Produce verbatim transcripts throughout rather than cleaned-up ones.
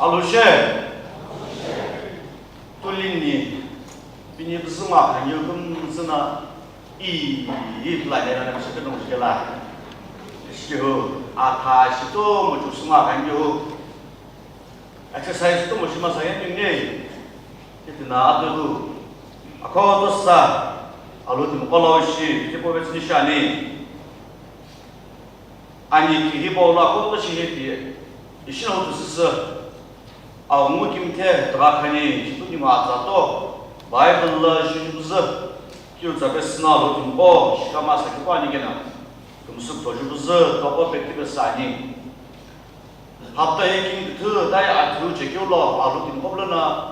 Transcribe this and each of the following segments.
Alushe, tulini, pini bzuma kanyo kumzuna, i, i, plane na mshe kudong shikela. Shiho, ata shito mo chusuma kanyo. Exercise to mo shima sa yan ne. Kitina adulu. Akho to sa, alu tim kolo shi, tipo betsini shani. Ani ki hipau lo akhoto shi hepi, ishi no tu sisi, aghungu kimthe tira khani, shipu ni ma atsa to, Bible lo shi ni buzü, kiu tsa pesü na lo timi qo, shikama sa kipu ani kena, kümsüp to shi buzü, toko pe kipe sa ani. Hapta ye king küthü, dai athiu chekeu lo, alu timi qo blo na,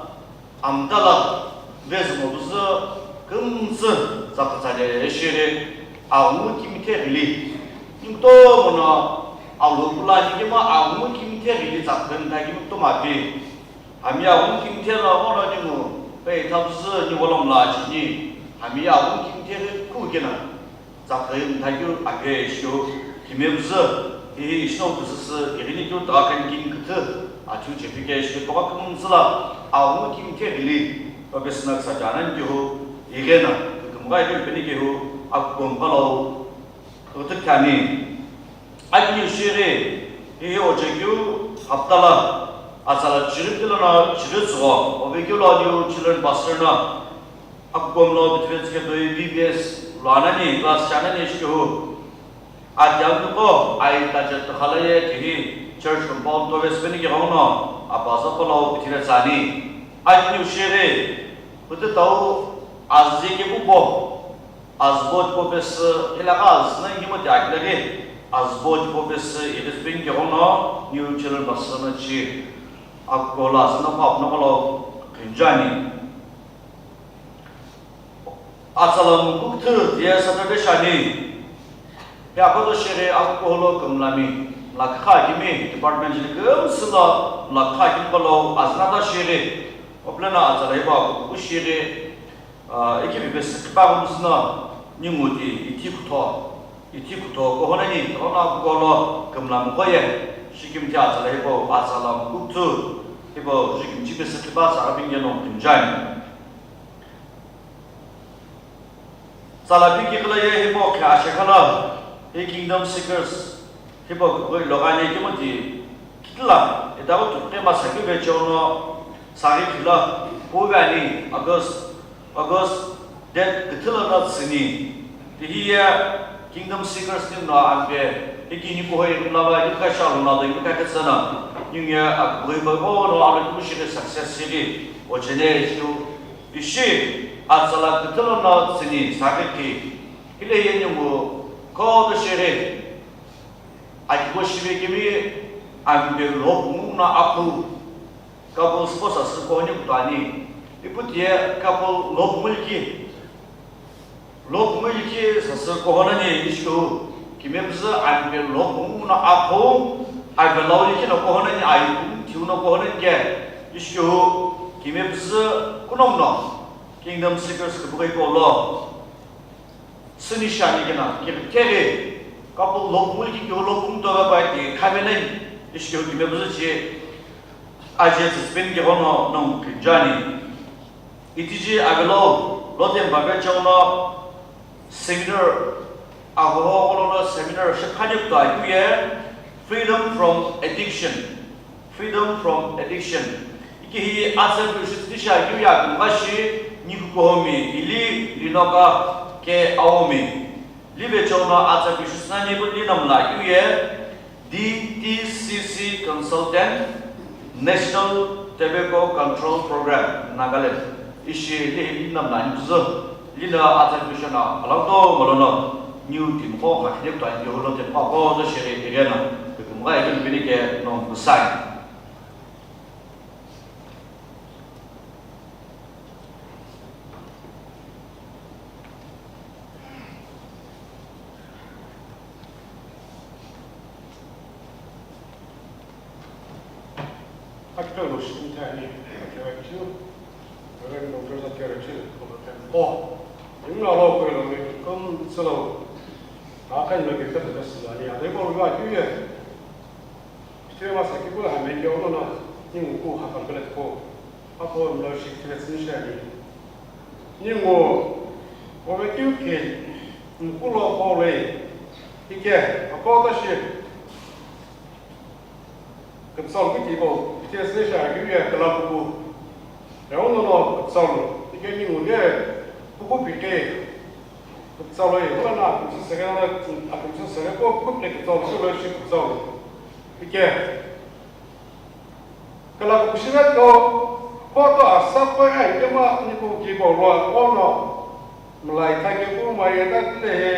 Amtala, vezümo buzü kümtsü tsapütsale shire, aghungu kimthe ghili. Nimtomo no alu pula nikema aghungu kimthe ghili tsapü nta kimtomo api. Hami aghungu kimthe no ono nimu, pe itha buzü ni gholom la chini. Hami aghungu kimthe ghi kukena. Tsakhi mthakeu aphe shiu, kime buzü, hihi ishino kusüsü, ighini keu tagha khan king küthü, athiu chephike shiu, toka kümtsüla, aghungu kimthe ghili, pape sina kisa janan kehu, ighena, kükümgha ipe peni kehu, akukon phalau, kuthü khani. Akini shiri, hihi ochekeu, haptala, Atsala chiripti lono chiritsügho, ovekeu lo New Children Pastor no, akuko mlo bethuve tsüke toi B B S lo anani, class shi anani ishi kehu. Adi anguqo, ai tache tokhala ye tihi church compound tove sipeni keghono, apaza polo bethuve tsüani. Akiniu shighi, kutitau azü kepu po. Azü bo tipau pesü, hilaqa azü na inhimo ti akilaghi, azü bo tipau pesü, ighipini keghono, New Children Pastor no chi, akuko lo azü no pha apno kolo khinjani. Atsala mukukthü tiye Saturday shani. Pe akoto shighi akuko lo kümlami, mlakha kimi, department jili kümsü lo mlakha kimi kolo azü na ta shighi. Oplena atsala hibo akuko shighi. Ah, ikiphi pesü qhipa kümsü no ningu ti ithi kutho, ithi kutho kohonani, kohona kukolo kümla mukhoye, shikimthi atsala hipau, atsala mukukthü hipau, shikimthi pesü qhipa tsaghi pinge no kümjani. Tsala piki khala ye hipau khe ashekhala, hi Kingdom Seekers, hipau kukoi logani kimothi kitila, etago tukhe masa kive chono, sari kila, puve ani, August, August date kithila na tsüni. Tihi ye Kingdom Seekers ni no ampe, hiki ni kuhoi kumlava, ni kasha luna do, ni kaketsana, ni ye akugoi bai, oh, no, alo kushiri success shiri, o chene ishi, ishi, atsala kithila na tsüni, sari ki, hile ye ni mu, ko do shiri, akibo shibe kimi, ampe lo kumna akhu, Couple sports asü kohoni kutani. Ipu tiye couple lo punguliki. Lo punguliki sasü kohonani ishi kehu. Kime püzü ampe lo punguna akhu. Ave lo likino kohonani ayi pung thiuno kohonani ke. Ishi kehu. Kime püzü kunomno. Kingdom Seekers kubukai kolo. Süni shani kena, kiri keri, couple lo punguliki kehu lo pung toga pai ti khavenai, ishi kehu kime püzü chi, aje suspend kehono nong kinjani. Itiji avelo, lo temba ve chongno seminar, ahoho kolono seminar shiphani kuta kuye, freedom from addiction. Freedom from addiction. Iki hi atsa keu shi tini shi akeu ye akümgha shi, ni kukuhomi, ili linoka ke aomi. Live chongno atsa keu shi sinani bu lino mla akeu ye, D T C C Consultant, National Tobacco Control Program, Nagaland. Ishi li hi lino mla ani püzü. Lino atsa keu shi no, alagdo molono, new team ko kha khide kuta ani holo te pa ko do shiri igena. Kükümgha ebe lubini ke nong kusai. Akitolo shi mithani, akitolo shi, Reverend Doctor Zakir Achil, oh, imna lo ko lo ni, kum silo, akan lo kita kita silo ni, ada ko lo akiye. Pithima saki kula hamenge ono na, ningu ku hakam kala ko. Apo mlo shi kile tsini shani. Ningu, obe kiu ke, mkulo ko le. Ike, apo ta shi. Kapsal kuti ko, pithima tsini shani, kiu ya kala kuku. E ono no, kapsal. Ike ningu ne, kuku pike. Kutsalo ye, wala na akumsü sere na, akumsü sere ko, kukle kutsalo, sure shi kutsalo. Ike. Kala kushina to, koto asa ko ya, ike ma, ni ko ki ko lo, ono. Mlai ta ke ko ma ye ta tile he,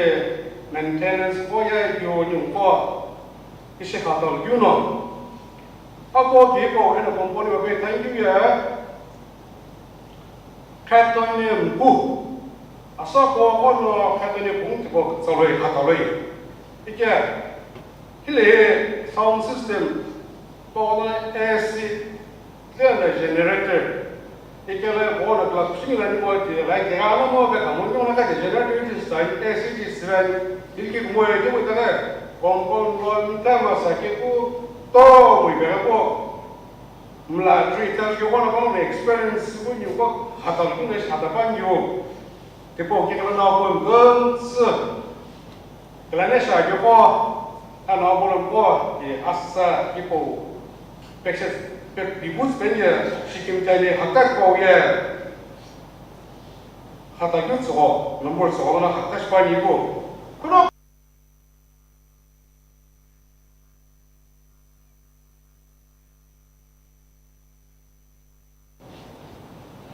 maintenance ko ya, yo ni ko. Ishi khatal, you know. Ako ki ko, eno company wa be, thank you ya. Khatoni mpu. Asa ko kono khatoni pung tipo tsaloi khataloi. Ike, hile sound system, kono A C, then generator. Ike le kono kla kushimi la ni mo ti, la ke ano mo ke kamo ni mo ka generator ti sai, A C ti sai, ilki mo e ke mo ta ke, kon kon lo mi ta ma sa ke ku, to mo ke ko. Mla three thousand kono kono experience ku nyu ko hata ku ne hata pa nyu. Tipo ki kala na ko ngangs. Kala ne sha ko ko ana ko ko ki asa ki po pekses. Pe-, pipu tsüpeni ye shikimtani hata kipau ye. Hata keu tsügho, number tsügho lono hata shipani pu. Kuno.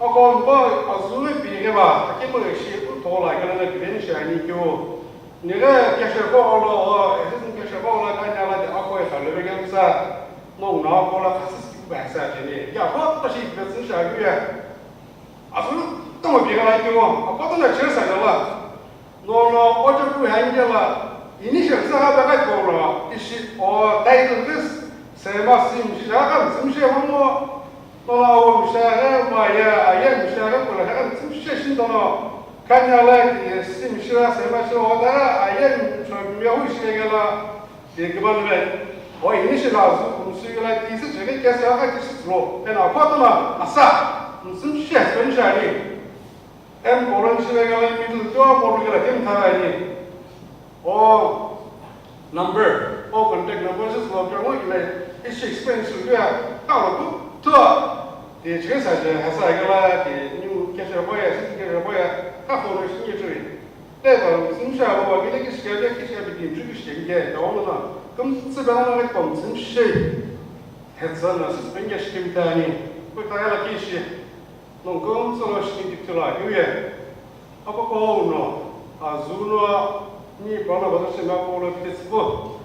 Ako mko azumi pighe ba, akimbo shi utho la kala na pighe ni shani kyo. Nighe keshe ko olo, o, esin keshe ko ola kanya la de ako e khalebe kemsa. No, no, ako la khasisi ba sa jeni. Ya, ko ta shi pighe sin shani ya. Asu tomo pighe la kyo, ako to na chesa la. No, no, ojo ku hangela, initial sa ha baka kono, ishi o title this, sema sim shi ha kan sim shi mo, no, no, awo mi sha ha ma ya, aya mi sha ha kono ha kan sim shi shin dono, kanya la ki sim shi ha sema shi o da, aya mi cho mi hu shi gela, ye ke ban le, o initial asu kum shi gela ki se che ke sa ha ki shi lo, ena ko to na, asa, sim shi ha sim shi ha ni. M colon shivekela middle to, module kela kemtha ani. O number, o contact number sisü lo kemo ina ishi explain shilu ya, kalo ku to. Ti chike sa je hasa kela ti new keshe boya, sisi keshe boya, ka phone shi nge chui. Te ba sim sha ba ba kile kishi ke kishi ke bi tin chu kishi ke ta ona na. Kum se ba na ko sim she. Hetsa na sis ben ya shi kemtha ani. Ko ta ya la kishi. Nongu tsülo shikititila hiuye, apako uno, azuno, ni pano bato shima polo titsbo.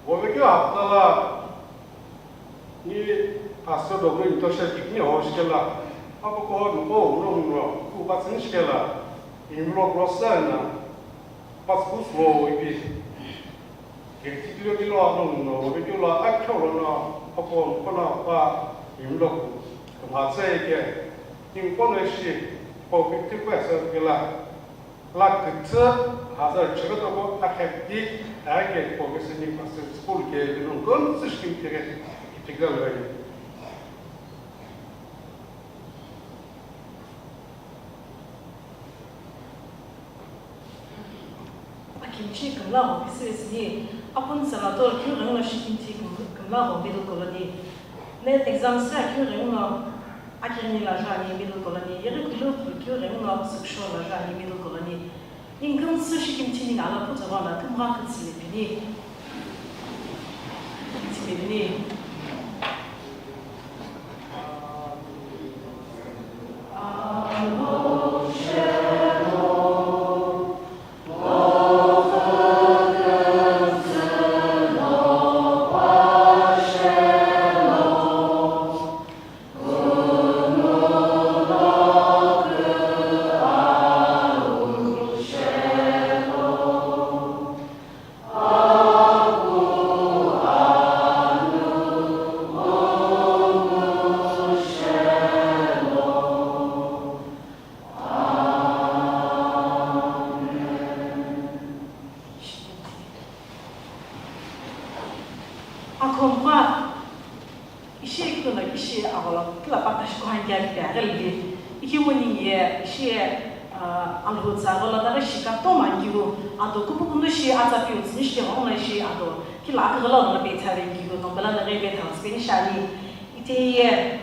Wovekyo haptala, ni pastor dogno intosha kikni ho shikela, apako uno, uno, uno, ku batsin shikela, imlo grosa na, patsku swo ipi. Kekitilo kilo ano no, kekilo akyo lono, apo mkono pa imloku, kumatse ke, inkono shi, po kekitiko esa kila, la kitse, haza chiro to ko akhekti, ake po ke sini pastor school ke, no kon sishkin ke, kitikal rai. Akimthi kümla gho P C S ni, Apun Sanator keu ghangno shikimthi küm-, kümla gho middle colony. Net exam sü keu ghangno Akirni la jani middle colony, yeghi kulu keu ghangno Süksho la jani middle colony. Ningu kümsü shikimthi ningu ala putogho na kümgha kütsüle pini. Kütsüle pini. Akhomkha, ishi iküno ishi agholo kila pata shikuhani kea kipe aghili. Ikimuni ye ishi, ah, alhutsa agholo tara shika toma kiu, ado kupukuno shi atsa piu tsini shi ghona ishi ado kila akügholo ghona pe tsa ve kiu, nombela na ghi pe tha speni shani. Ite ye,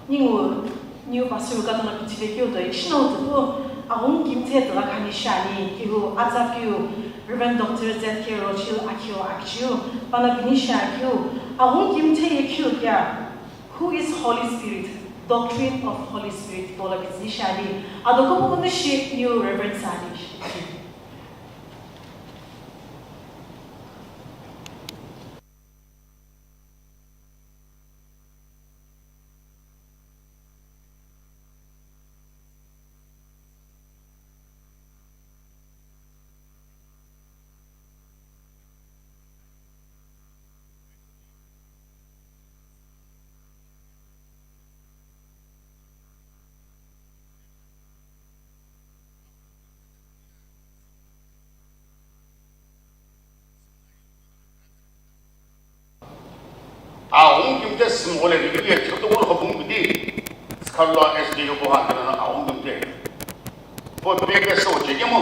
Ningu, niu pastor ka tona pithile keu to, ishi no tupu, aghungu kimthe tula khani shani, kiu, atsa kiu, Reverend Doctor Z K Rochil akhiu akchiu, pana bini sha kiu, aghungu kimthe ye kiu kea, Who is Holy Spirit? Doctrine of Holy Spirit, pola bitsini shani, ado kupukuno shi niu Reverend sani. Aghungu kimthe simghole review ye chighi tughu lo bung bidi. Sikhallo S D U ko ha kena aghungu kimthe. Po pe ke so chekemo.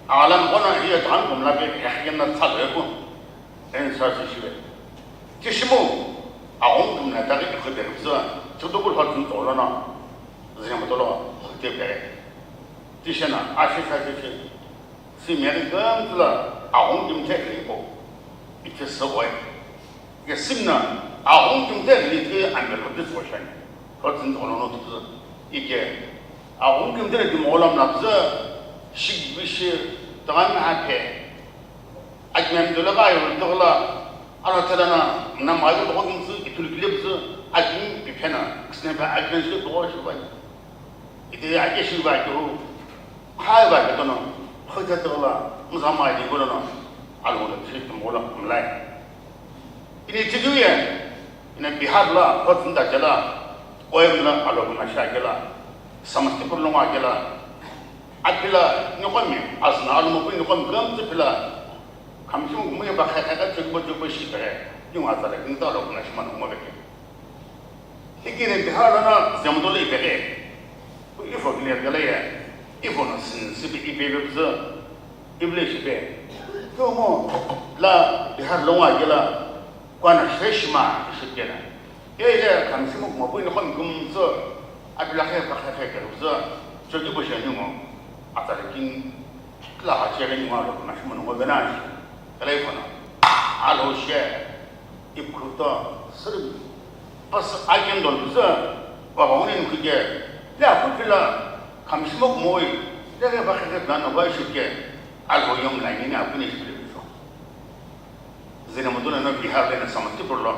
Alam kono hiya dhan kumla pe yakhina tsalo ko. Answer si shibe. Tishimu. Aghungu kümna taghi iqhü peghi püzü, chighidoku lhotsüni tsüghü lono, Zünemudo lo hote peghi. Tishena, ashi shashi shi, simeri kümtsü la aghungu kümthe iqhü ipo, ithi süghoe. Ike simna, aghungu kümthe iqhü ithi ambe lhotsü tsüghü shani. Lhotsüni tsüghü lono tupüzü, ike aghungu kümthe iqhü timi ghola mla püzü, shigbishi, tüghami aphe, akimemi dolo gha ayeghi tüghü la, alo thela na, mna mgha keu tüghü kümtsü, ithulu kile püzü, akimi piphena, küsüna pe akimi shi tüghü shi pai. Ite ake shi pai tüghü, khai pai pe tono, khote tüghü la, mza mgha di golo no, alo lo shi tümo lo mlai. Ini tidiu ye, ina Bihar la, Hotsinda jela, Oyem la, alo na sha jela, Samastipur lo ngwa jela, aphi la, niqomi, asna alo mo niqomi kümtsü phi la, Khamshimuku momu ye pa khaye khaye ka chekbo chekbo shi peghi, ningu atsa le kingu ta lo kuna shima no ngo peghi. Ikine Bihar lono Zünemudo lo ipeghi. Pu ifo kile peghi ye, ifo no sin sipi ipe püzü, ipi le shipe. Kyomo la Bihar lo ngwa kela, kuana sheshima ishi kena. Ye ile Khamshimuku momu niqomi kümtsü, aphi la khaye pa khaye khaye kümtsü, chekbo shi ningu atsa le kingu. Kila ha chere ni ngwa lo na shimo no vena shi. Kala ipo na. Alo she. Ipkhuto sir. Pas agen don biza. Baba woni ni kuje. Ya ku pila Khamshimuku momu. Ya ya ba khe na no ba shi ke. Alo yom la ni na ku ni shi. Zünemudo no Bihar le na Samastipur lo.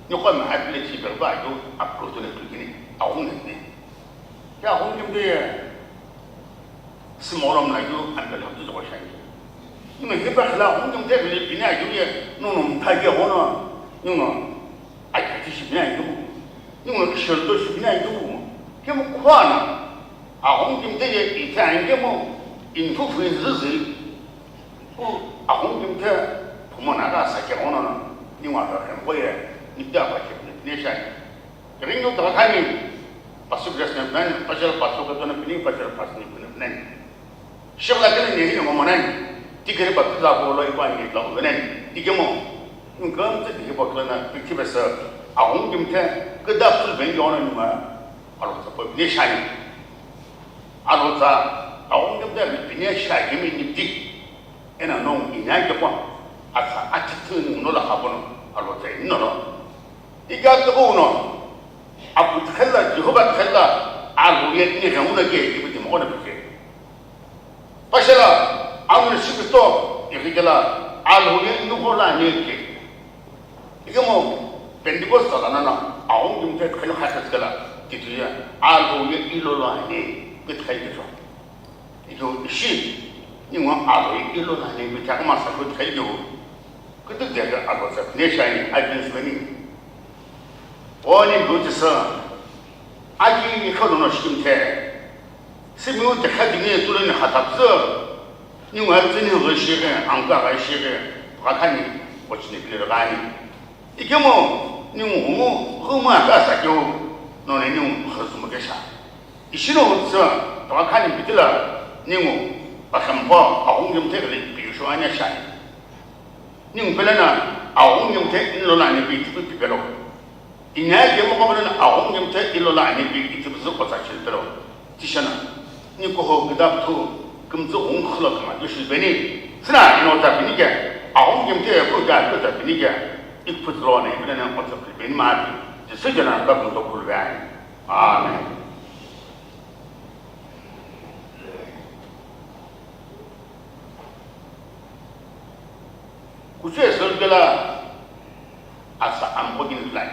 Niqomi aphi le chi ba ju apkhuto ne kujini. Aghungu ne. Ya aghungu kümthe ye. Simoro mla ju ambe lhotsü tsüghü shani. Ningu hipa khila aghungu kümthe iqhü le pini ayu ye, ningu mtha ke ghono, ningu akiti shi pini ayu. Ningu shirdo shi pini ayu. Kemu khuana, aghungu kümthe ye itha angemu, infu fu inzüzü. Ku aghungu kümthe phumo na ka sa ke ghono no, ningu ata khembo ye, nita ba ke pini shani. Ringu tüghü khani, pasuk res ne pnani, pajal pasuk ka tona pini, pajal pas ni pini pnani. Shibla kene ne hini ngomonani, tikiri baptiza ko lo ipa ni la uvenani, ikemo, nunka mtse tihi bokla na, pikti besa, aghungu kümthe, kida psul ben yona numa, alo tsa po pine shani. Alo tsa, aghungu kümthe pine shani mi ni dik. Ena no inya kepo atsa atithu ni uno la hapono alo tsa ino lo. Ika toko uno apu tkhella Jehova tkhella alo ye ni ghe uno ke ibu timo kono pike. Pashela amu ni sikito ikikela alo ye ni hola ni ke. Ikemo Pentecost la nana aghungu kümthe tkhella khakhas kela tituya alo ye ilo lo ani ke tkhella. Ijo ishi, ningu alo ye ilo nani mi chakma sa kut khai jo. Kutu de alo sa ne shani, I can swini. Oni buti sa, aki ni khono no shim the. Simi u te khadi ni tu le ni khatap zo. Ningu a tsini ro shire, angka ga shire, pakani, ochni kile gani. Ikemo, ningu humu, humu aka sa kyo, no ne ningu khazumu kesha. Ishino utsa, tokha khani pitila, ningu, pasampo, aghungu kümthe kali, piyusho anya shani. Ningu pelena, aghungu kümthe inlo la ani pi tipi pipelo. Inya kemo ko pelena, aghungu kümthe inlo la ani pi tipi zu kotsa chil pelo. Tishana, ni koho kidap thu, kümtsu ghung khlo kama tu shil beni. Sina, ino ta pini ke, aghungu kümthe ko ta ko ta pini ke, ikput lo ne, pelena kotsa pil beni ma pi. Jisu jana ta kümtho kulve ani. Amen. Kuchou sülkela asa amqo kini tulai.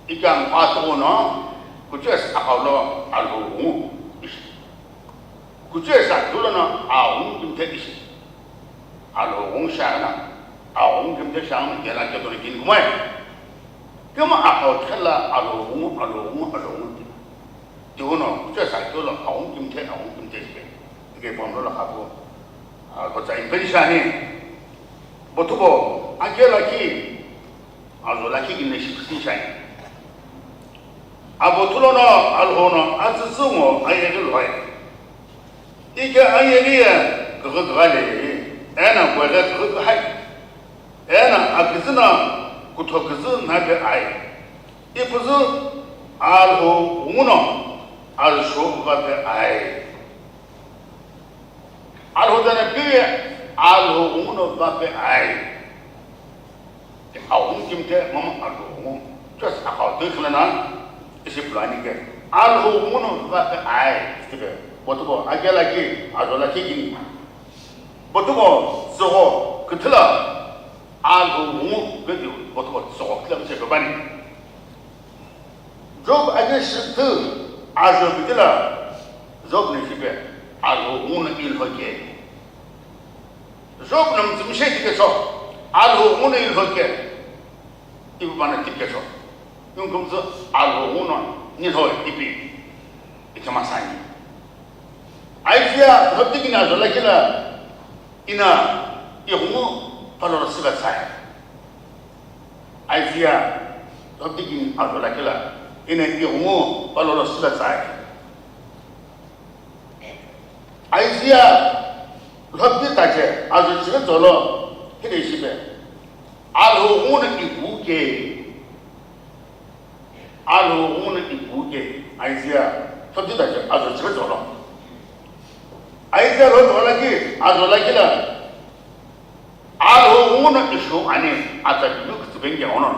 Ika amqo atughuno kuchou asa aghaulo alhou ghungu ishi. Kuchou asa tulono aghungu kümthe ishi. Alhou ghungu shaghi na, aghungu kümthe shaghi na, yela kedono kini kumoi. Kemu aghau thela alhou ghungu, alhou ghungu, alhou ghungu. Tihuno, kuchou asa kelo, aghungu kümthe, aghungu kümthe shipe. Ike pomlo la khapu. Alhou tsa impeni shani. Bothubo, akela ki, alhou la ki kine shipusi shani. Abo thulono, alhou no, atsütsü ngo, ayeghi lhoi. Ike ayeghi ye, kughu kugha le, ena kueghe kughu kuhai. Ena akizü no, Kutho küzü nape ai. Ipuzü Alhou ghenguno azü shou vape ai. Alhou dana piye Alhou ghenguno vape ai. Aghungu kimte mama Alhou ghengu. Just akau tui khilana isi pulani ke. Alhou ghenguno vape ai. Tipe. Botubo agela ki azola ki gini. Botubo zogo küthüla Alhou ghengu vediu botubo zogo küthüla mse bebani. Job age shithu ajo bidila Job ne shipe Alhou ghenguno ilho ke. Job no mtsumshe tikecho Alhou ghenguno ilho ke. Ibu bana tikecho. Yungkumtsu Alhou ghenguno nilho ipi. Ikemasani. Isaiah thirty kini ajo lakila ina ighengu palolo siva tsai. Isaiah thirty kini ajo lakila ina ighengu palolo siva tsai. Isaiah thirty tache ajo chighi tsolo hile shipe. Alhou ghenguno ipu ke. Alhou ghenguno ipu ke. Isaiah thirty tache ajo chighi tsolo. Isaiah lo tsolo ki ajo lakila. Alhou ghenguno ishu ani atsa kilu kütsübenge ono.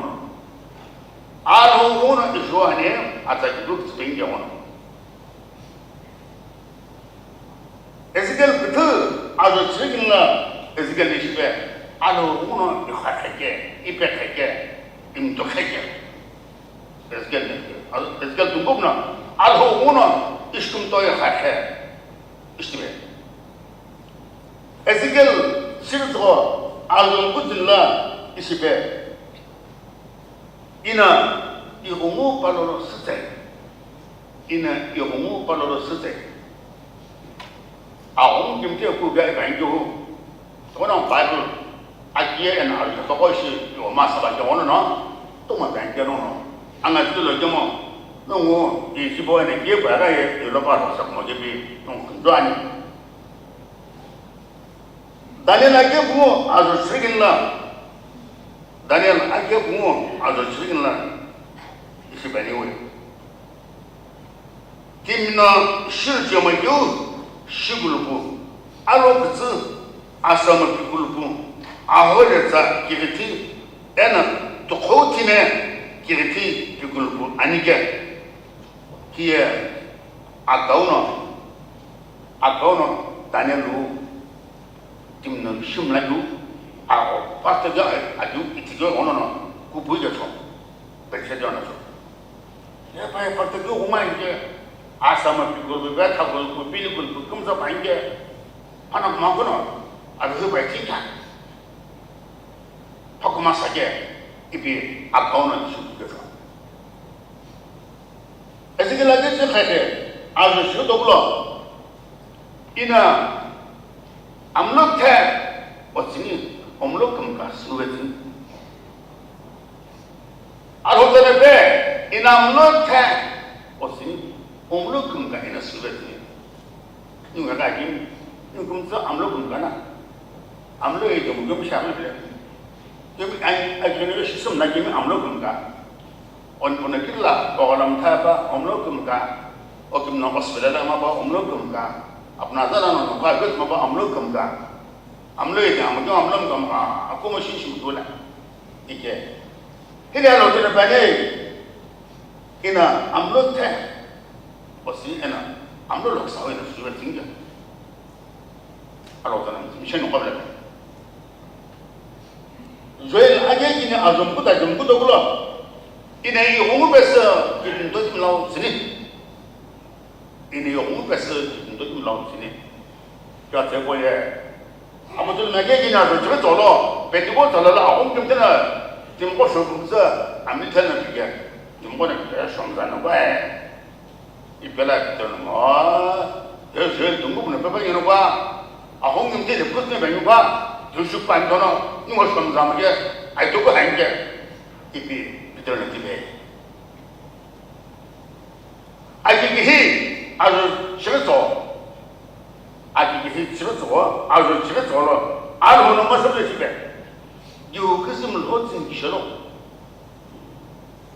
Alhou ghenguno ishu ani atsa kilu kütsübenge ono. Ezekiel küthü ajo chirikini la Ezekiel ne shipe Alhou ghenguno ikhakhe ke, ipekheke, imtukheke. Ezekiel ne, Ezekiel tungumna Alhou ghenguno ishtumto ikhakhe, ishtibe. Ezekiel shiritsügho ajo kutini la ishipe. Ina ighengu palolo sütsai. Ina ighengu palolo sütsai. Aghungu kimte ku ga ibangi hu. Tono Bible akiye ena ajo toko ishi yo masa ba ke ono no. Toma bangi no no. Anga tilo kemo. Nongu ijibo ena kiye ba ga ye yo lo palolo sa mo ke bi nongu kunjwani. Daniel ake pungu ajo chirikini la. Daniel ake pungu ajo chirikini la. Ishi bani we. Timno shirchema keu shikulupu. Alo kütsü asama pikulupu. Ahole tsa kirithi ena tukhou time kirithi pikulupu anike. Kiye akauno, akauno Daniel lu. Timno shimla yu, a, pastor ja, a, yu, itijo ono no, kupu ja cho, pekse ja no cho. Ya pa, pastor ju uma inje, asama pikul, be tha kul, kupili kul, kumsa pa inje, pana kuma kuno, a, be ba chinja. Pakuma sake, ipi, akauno, shu kujo cho. Ezekiel ake chi khakhe, ajo shu dokulo. Ina amlo the otsini, omlo kümka suve tsini. Alhotene pe, ina amlo the otsini, omlo kümka ina suve tsini. Ningu ka kim, ningu kumtsa amlo kümka na. Amlo e küm küm shamle bile. Küm ai, ai kene shisum na küm amlo kümka. On puna kila, Bogolam thapa, omlo kümka. Okim no Australia ma ba, omlo kümka. Apna zana no pa gud ma ba, omlo kümka. Amlo ina, amlo, amlo kümka. Aku mo shin shin tula. Ike. Hili alo tula bane. Ina, amlo the. Osi ina, amlo loksa ina suwe tinga. Alo tana, mishani qabla. Joel ake kini ajomku ta jomku dokulo. Ina ighengu pesü kitinto timlau tsini. Ina ighengu pesü kitinto timlau tsini. Kya tse ko ye. Amutul meke kini ajo chiri tsolo. Peti ko tsolo la aghungu kimtena. Timko shokumtsa. Ami tena pike. Timko na pike shomza na kwa. Ipela Peter no mo, he je tungu bune pepa yeno kwa, ahong nimte le kutne ba yeno kwa, tu shu pan tono, ni mo shom zam ke, ai to ko han ke, ipi Peter no tibe. Aki ki hi, ajo chiri tso, aki ki hi chiri tso, ajo chiri tso lo, ajo no ma sabe tibe. Yu kisim lo tsin kishelo.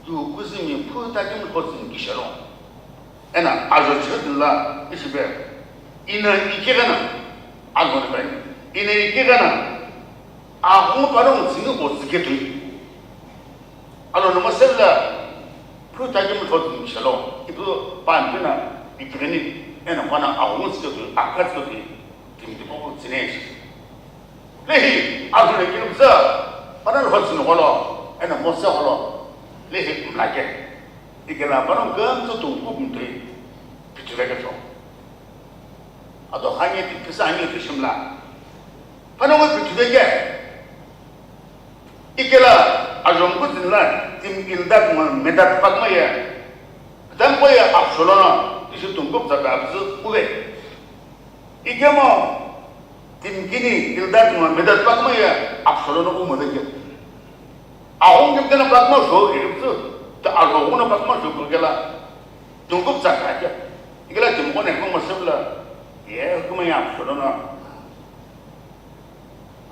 Ju kuzümi phu takimlho tsüni kishelo. Eno ajo chhüdüla ishipe. Ino ikighena. Alhoni pai. Ino ikighena. Aghungu panongu tsüni otsüketui. Alo no masevla phu takimlho tsüni kishelo. Ipu pa mpina ikigheni. Eno pana aghungu tsüketui. Akha tsüketui. Timi tipo tsüni ishi. Lehi, alhuni kini püzü, pana lho tsüni gholo, eno Mose gholo, lehi mlake. Ikela panongu kümtsü tungkupu mtui, pithiveke cho. Ado khanye ti pisa anye ti shimla. Panongu pithiveke. Ikela, ajomku zinla, timi Eldad ngo Medad pakma ye. Tampo ye apsholono, ishi tungkupu tsa kapüzü uve. Ikemu, timi kini Eldad ngo Medad pakma ye apsholono umodeke. Aghungu kümtsü na pakma sho ikümtsü, ta alhoghuno pakma sho kukela, tungkupu tsa kake. Ikela timi kone kemo sevla, ye kuma ye apsholono.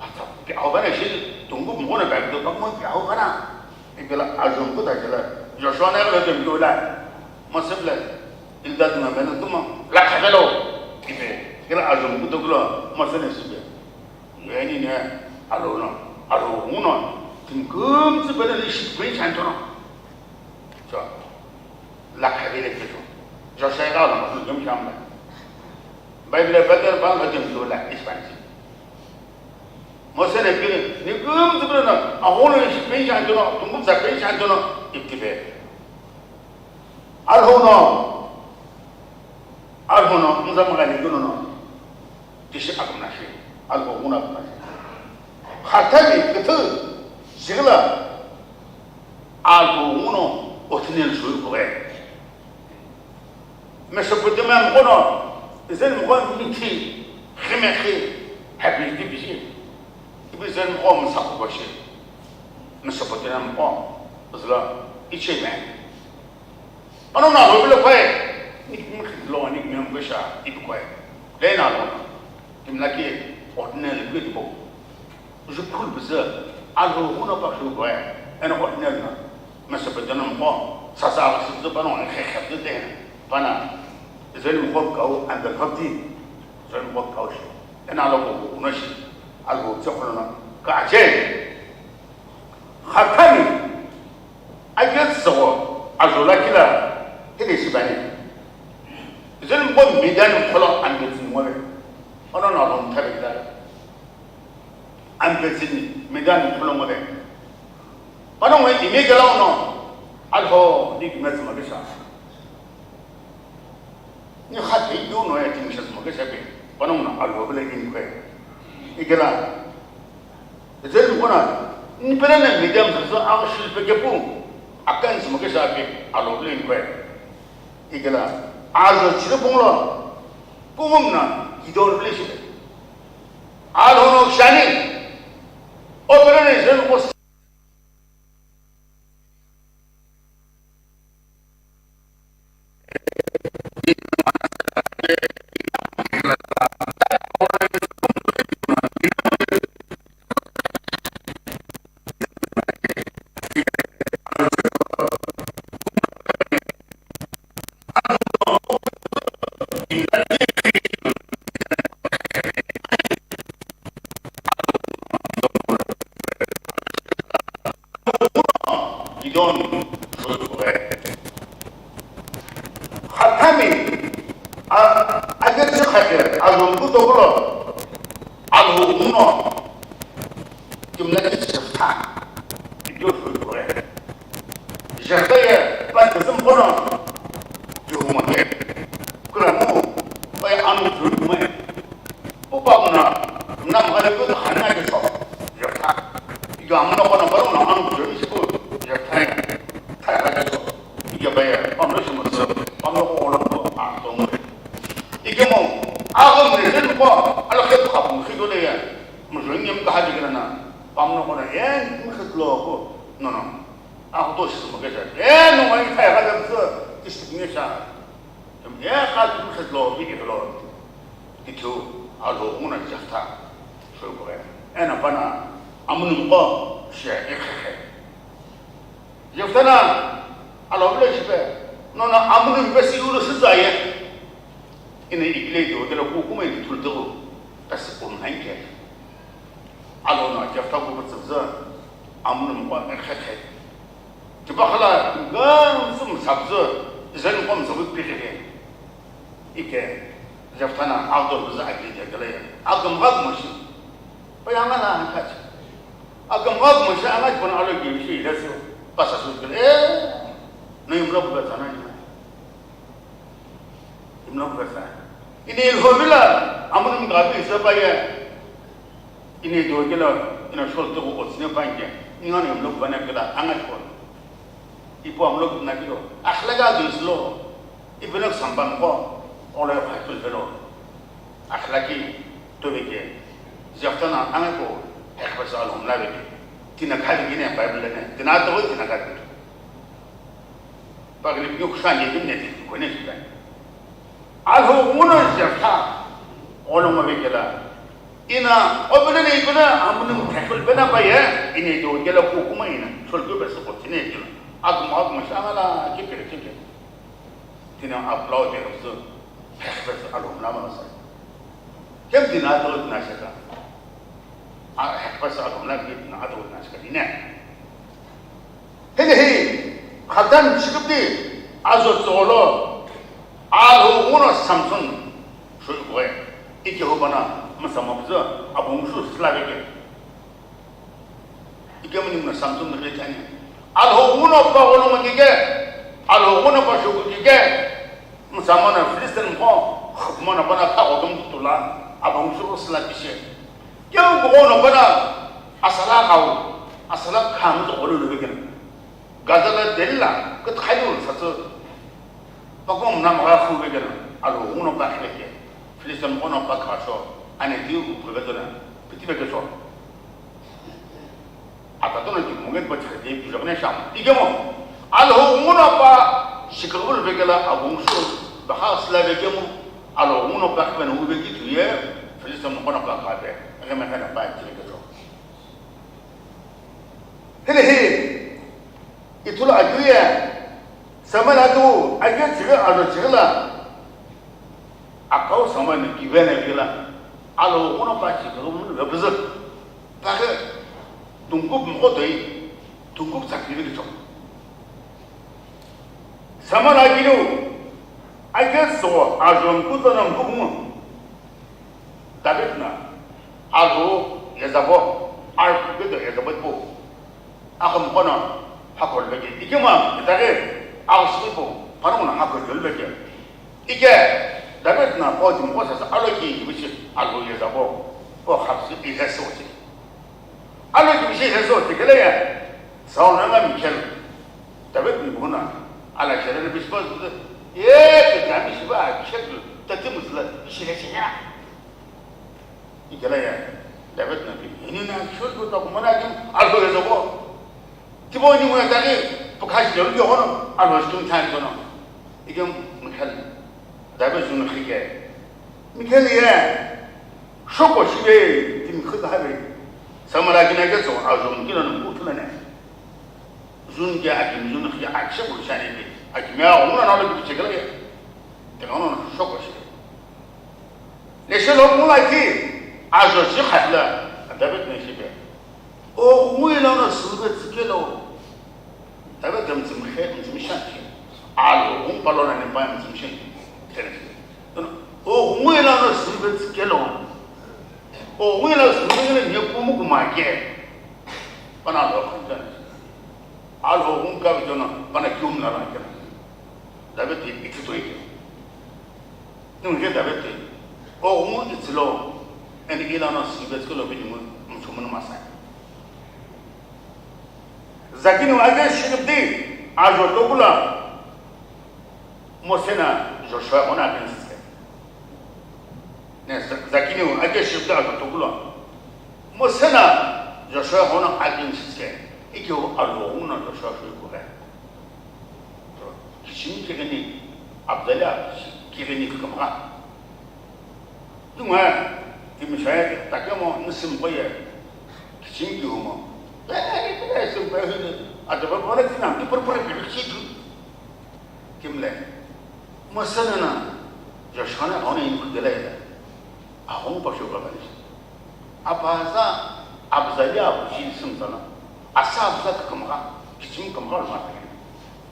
Atsa, pi au bana shi tungkupu ngo na pakma, pakma pi au bana. Ikela ajomku ta kela, Joshua na lo timi kula, Mose bla, Eldad ngo Medad kuma, la khavelo. Ipe, ikela ajomku to kulo, Mose ne sipe. Yeni ne, alo no, alo uno, timi kümtsü bela ni shi pe chantono. So, la khavele pe so. Joshua ka lo Mose gam chamla. Bible Peter pa lo timi kula, Ispansi. Mose ne kiri, ni kümtsü bela no, aghungu shi pe chantono, tungkupu tsa pe chantono, iptipe. Alhoghuno, alhoghuno, nzamghali kunono, tishi akumna shi, alhoghuno akumna shi. Khathami küthü, shigla, alhoghuno, Othniel shui kuwe. Mesopotamia mkono, Israel mkono mithi, khimekhi, happy division. Ibi Israel mkono msakho koshi. Mesopotamia mkono, zla, ichime. Ano na lo bilo kwe, ni kimi khidlo, ni kimi mkesha, ibi kwe. Le na lo, kimlaki, ordinary, good book. Ju phulu püzü, alhoghuno pa shu kwe, eno Othniel no, Mesopotamia mko, sasa aghüsü püzü panongu khe khe püzü te, pana, Israel mko kau, and the fifty, Israel mko kau shi, eno alo ko uno shi, alhoghu tse khono, ka ache, khathami, ake tsogo, ajola kila, hede shi bani. Israel mko Midian mkholo, and the tsimole, ono no lo mthabe kila. Ampetsini, Midian mkholo ngole. Panongu ime kela uno, alho, ni kimetsü makesha. Ni khati yu no ya kimesha makesha pe. Panongu no alho bele inkwe. Ikela. Israel mkona, ni pele na Midian mkholo, awo shil pe kepu. Akan makesha pe, alho bele inkwe. Ikela. Ajo chiri punglo. Kungum na, Gideon bele shi pe. Alhono shani, operation was Gideon shoi kughe. Khathami, a, aje tsi khake, alhou kutokulo, alhou uno, kimla ke Jephtha, Gideon shoi kughe. Jephtha ye, pa tizim kono, Jehova ke, kura mu, pa ye anu shoi kughe. Upa mna, mna mhale ko hana ke so, Jephtha. Iga mna ko na baru na ang jori ko, Jephtha. Tha ka so. Iga ba ya, pamlo shimo so, pamlo ko lo ko a to mo. Ige mo, a ko mre zen ko, ala ke ko mo khido le ya. Mo jori nyam ka ha de na. Pamlo ko na, ye, mo khit lo ko. No, no. A ko to shi mo ke sa. Ye, no, ai tha ka da so, kis ni sa. Ye, ka mo khit lo, bi ke lo. Tithiu, alhou uno Jephtha, shoi kughe. Eno pana, amunumqo, she, ikhekhe. Jephtha na, Alo vilo shipe, nono amunu mipesi yulu sütsa ye. Ina ikile do kela kukuma ini thulu do. Tasi kumna inke. Alo no Jefta kukutsüzü, amunu mkwa ekhekhe. Tipa khala, gam sum sabzü, zen kom sabu pikhe. Ike, Jefta na agdor bizi akili de kele ya. Agam gag mashi. Pa yanga na hakachi. Agam gag mashi anga jibon alo gibi shi ile su. Pasa su kele. Eh, no imlo bu zana ni. Imlo bu zana. Ini ilho bila, amun gabi se pa ye. Ini do kele, ina shol to ko sine pa inge. Ninga no imlo bu na kele, anga jibon. Ipu amlo kutna kilo, akhlaka duislo, ipuno sampan ko, olo ya phaitul velo. Akhlaki tobeke, Jefta na anga ko, ekbasa alhom la beke. Tina khali gine Bible ne, tina to tina khali. Pagli pyo kushan ye din ne ti, ko ne shi. Alhou nguno Jefta, olo mo vekela. Ina, obile ne ibile, amunu mkhekul bena pa ye, ina ido kela kukuma ina, shol kube su kotine kila. Agum, agum, shangala, kike, kike. Tina applaud de su, hekbes alhom lama sa. Kem tina ado tina sheka. A, hekbes alhom lama tina ado tina sheka, ina. Hini hi, khatan shikipdi, azo tsolo, alhou nguno Samson, shoi kwe, ike hubana, masama buzo, abungshu slaveke. Ike muni muna Samson na kechani. Alhou nguno pa golo makike, alhou nguno pa shokike, masama na Filistin ko, mana pana ka godum tula, abungshu slaveke. Keu kugono pana asala kau, asala khamu to kolo lubekena. Gaza la delila, kat khayu satsu. Pakom na maga khu bekena, alo uno pa khileke. Filistin kono pa khasho, ane diu ku phubeto na, piti bekeso. Ata tono ki mungen pa chhadi pujagna sham. Igemo, alo uno pa shikabul bekela abungshu, baha sila bekemo, alo uno pa khibena ubeki tuye, Filistin kono pa khabe. Ege mekana pa chhadi bekeso. Hini hi, ithulu akeu ye, Samala tu, akeu chighi, alo chighi la, akau Samala ni kibe na kila, alo uno pa chighi lo mun ve buzu, paghi, tungkup mkho toi, tungkup tsakiri kicho. Samala kinu, akeu so, ajo mkuto na mkukumu. David na, alhou yezabo, alhou kedo yezabo ipu. Akhum kono, hakol beke, ikima, itake, alhou ipu, pano na hakol jol beke. Ike, David na, o tim ko sasa, alo ki, bishi, alhou yezabo, o khapsi, ihe so chi. Alo ki bishi ihe so chi, kele ya, Saul na Michal, David ni buna, ala shere bishi ba, ye, te dami shiba, Michal, te timu sila, bishi le shinya. Ikela ya, David na pi, ini na shul bu ta kumana kim, alhou ya zabo. Tibo ni muna tagi, pukhash le ulyo hono, alhou shtum than kono. Ikem Michal, David zun khike. Michal ya, shoko shibe, tim khik habe. Samala gina ke so, azum kina no kutulane. Zun ke akim zun ke akse bu shane ke. Akim ya, ona na lo ke chekela ya. Te ono shoko shibe. Neshe lo mula ki, ajo shi khatla, David neshe be. O ngui la no sube tsikelo. David dem tsim khe, tsim shan ki. Alo, um palo na ne pa tsim shan ki. O ngui la no sube tsikelo. O ngui la sube ne ne kumu kuma ke. Pana lo khun. Alo, um ka jona, pana kium la ra ke. David pi itsi toi ke. Nungje David te, o umu itsilo, eni ilano sibetsulo binimu mchumunu masai. Zakinu age shiribdi, ajo tokula, Mose na Joshua ona agen siske. Ne, Za-, Zakinu age shiribdi ajo tokula, Mose na Joshua ona agen siske. Ikyo alo una Joshua shui kuhe. Kichimi kighini, Abdallah kighini kükümgha. Tungha, timi shaya takemo, nisim koye, kichimi kihumo. Eh, eh, eh, sim koye, ataba bana tinam, tu pur pur pur kitu. Kimle, Mose lono Joshua no aghungu no yimkhu kelo ita, aghungu pashiu kha kani. Apaza, abuza ye abuji simzala, asa abuza kükümgha, kichimi kümgha lo ma.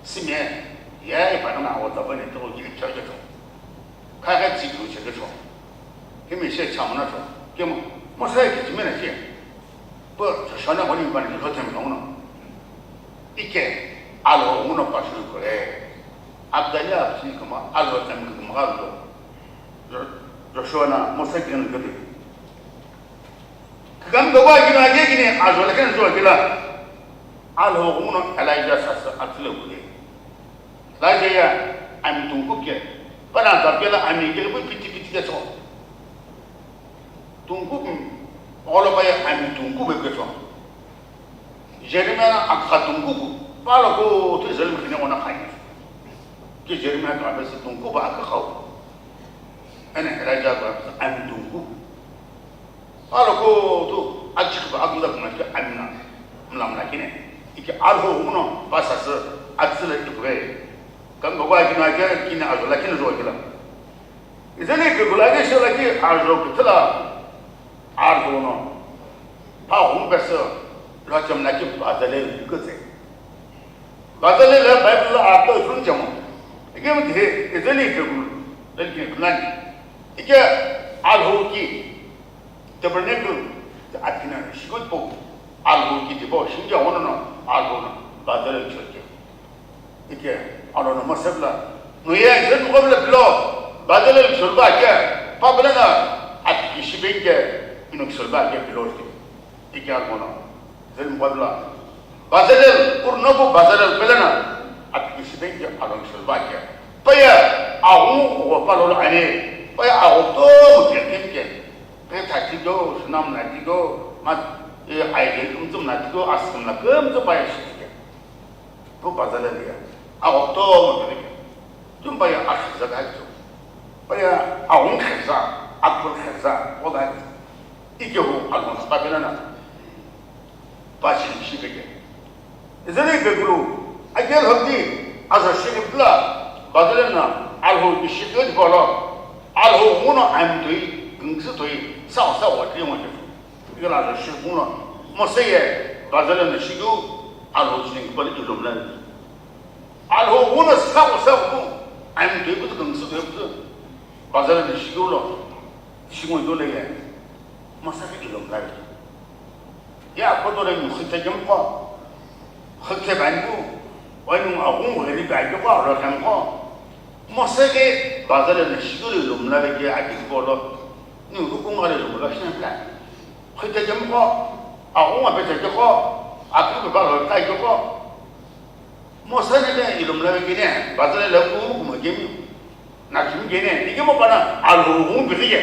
Sime, ye ipa no awo tavani to ye kya kya to. Kha kha tsi kyu che kyo. Kimi she chamna to. Kimo, Mose kichimi na che. Pu Joshua no aghungu no yimkhu kelo ita aghungu no. Ike, Alhou ghenguno pashiu kore. Abdallah absini kama, Alhou tam kama galo. Jo-, Joshua no Mose kini kati. Kikam kawa kina ye kini, Alhou lakini zo kila. Alhou ghenguno Elijah sasa atsile kule. Elijah ya, ami tungku ke. Pana tapela ami ke bu piti piti ke so. Tungku, olo pa ya ami tungku be ke so. Jeremiah na akha tungku ku, palo ko tu Israel mkhine ona khai. Ki Jeremiah ka be tungku ba akha khau. Ene Elijah ba ami tungku. Palo ko tu achik ba akha kuma ki amina. Mla mla kine. Iki Alhou ghenguno pasasa atsile ikwe. Kang ba kina ke kina ajo la kina jo kila. Izeni kikula ke shela ki ajo kitila. Arduno, pa hum bese, lo cham na ki Bazalel yukutse. Bazalel la Bible la ardo isun chamo. Ike mti he, izeni ke gulu, lel ke kunani. Ike Alhou ki tabernacle, the athina shikut po, Alhou ki tipo, shinja wono no, Alhou no, Bazalel choke. Ike, alo no Mose bla. No ye, jen mo bla bilo. Bazalel shulba ke. Pa bla na. Ati ki shibe ke. Ino shulba ke bilo. Ike alo no. Jen mo bla. Bazalel, ur no bu Bazalel bla na. Ati ki shibe ke alo shulba ke. Pa ya, ahu, o pa lo ane. Pa ya, ahu to mo ke ke ke. Pe ta ti do, sunam na ti do. Ma, e, ai de, um, tum na ti do, as, um, na, kum, tum, pa ya shi ke. Pu Bazalel ya, aghoktomo pele ke. Tumpa ya akhiza ka jo. Pa ya aghung khiza, akpul khiza, o ka jo. Ike hu alhon khapela na. Pa shi shi peke. Izeni pekulu, agel hodi, aza shi pela, Bazalel na, alho ishi pela di polo. Alho muno amtoi, gungsi toi, sa sa wa ti mo. Igala shigungu lo, Mose ye Bazalel na shigeu, Alhou chini kipali ilumla. Alhou wuna saku saku, aimtoi kutu kangsu toi kutu, Bazalel na shigeu lo, shigungu lo ye, Mose ke ilumla. Ya koto le nyu khite jemko, khite banku, wani agungu le ni banku ko, lo kanko. Mose ke Bazalel na shigeu lo ilumla ke adi ko lo, ni rukunga le ilumla shina plan. Khite jemko, aghungu apetse jeko, akulu balo kai jeko. Mose ne ilumla kene, Bazalel ku kuma jemi. Na jemi kene, ike mo pana, Alhou ghungu pili ye.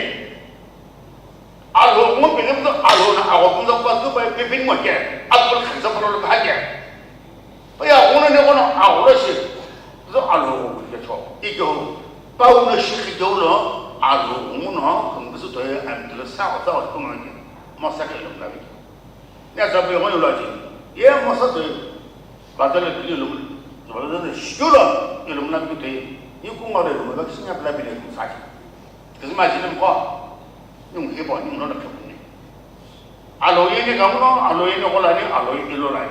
Alhou ghungu pili mo, Alhou na agho kumza pa tu pa pipin mo ke, akul khanza pa lo ka ke. Pa ya ghungu ne kono agho shi. Zo Alhou ghungu ke cho. Ike ho. Pa ghungu shi ke lo, Alhou ghungu no, ghungu su to ye, am tu sa sa ko no ke. Mose ke ilumla. Ne sa pe ghungu lo ji. Ye Mose to ye. Bazalel ke ilumla. Bazalel shi lo, ilumla ke to ye. Ni ku ngare ilumla, ke sinya bla bile ku sa. Ke sima jini ko. Nung hebo, nung no na khapu ni. Alhou ye ni kamuno, Alhou ye ni kola ni, Alhou ye ni lo lai.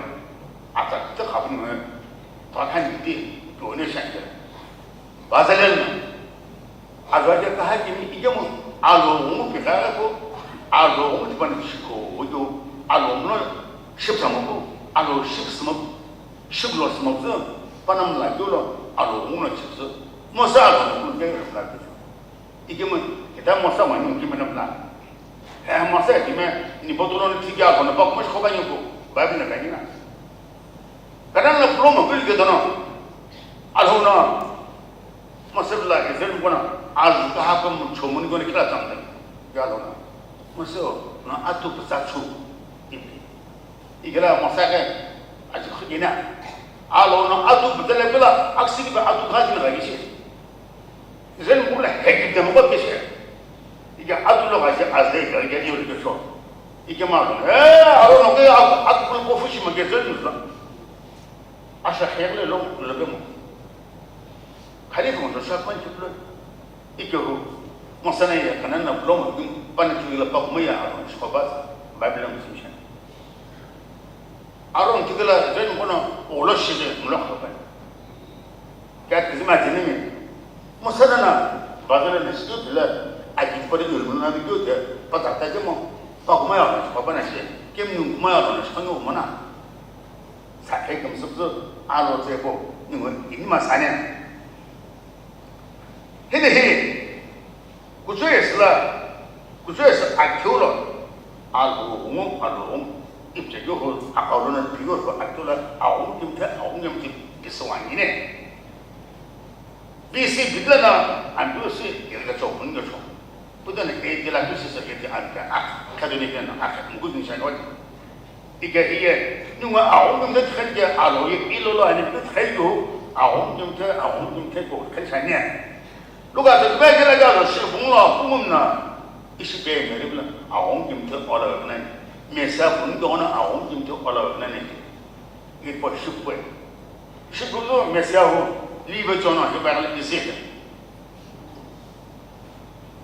Ata te khapu ni. Ta khan ni ti, to ne shan ke. Bazalel na. Azwa ke kaha kimi ike mo, Alhou ghungu pi kha ko, Alhou ghungu ti pani shiko, ojo, Alhou muno ship sama ko, Alhou ship sama, ship lo sama ko, panam la yo lo, Alhou ghungu no ship so. Mose Alhou ghungu ke la ke. Ike mo, kita Mose ma ni kime na bla. Eh, Mose kime, ni botolo ni tiki ako na bak mo shiko ba ni ko, ba bi na ka ni na. Kanan la pulo mo kili ke dono. Alhou no. Mose bla ke zen kona. Azu ka ha ko mo chomo ni ko ni kila tam tam. Ya Alhou no. Mose o, no atu pesa chu. Ipi. Igala Mose ke. Aji khigina. Alhou no atu pesa le pela. Aksi ki ba atu ka ji na ga gishi. Zen kula hekip de mo keshe. Ike atu lo gaje azde ke ke yo ke so. Ike ma lo. Eh, aro no ke atu atu kula ko fushi ma ke zen lo. Asha khere lo lo ke mo. Ani kümsü shakman chiplo. Ikehu. Mosana ye kanana blomo dum pani chugila pakuma ya aro shikoba. Bible mo sisha. Aro chugila jen kono olo shije mulo khoba. Kya kizima jinimi. Mosana na bazala na shidu pila. Agi pari yul mulo na video te. Pata ta jemo. Pakuma ya aro shikoba na shi. Kim nung kuma ya aro shikono mona. Sakai kümsüpsü alo tsebo ningo ini masane. Hini hi kuchoi sila kuchoi sila akhiulo alo ungu alo ungu ipche yo ho akaulo na piyo ho akhiulo aung kimte aung kimte kiswangine. B C bidla na ambu si yelga cho mun cho. Buddha na ke jela tu sisa ke ti an ka a ka de ni na a ka ngu ni sa no. Ike iye nunga aung nung de khan ke alo ye ilo lo ani tu khai do aung nung de aung nung de ko khai sa ne. Luka de ba ke la ga lo shi bung lo bung na isi be ne le aung nung de ola na. Me sa bung do na aung nung de ola na ne. Ipo shipwe. Shipulu Mesiahu libe chono hibagala isi.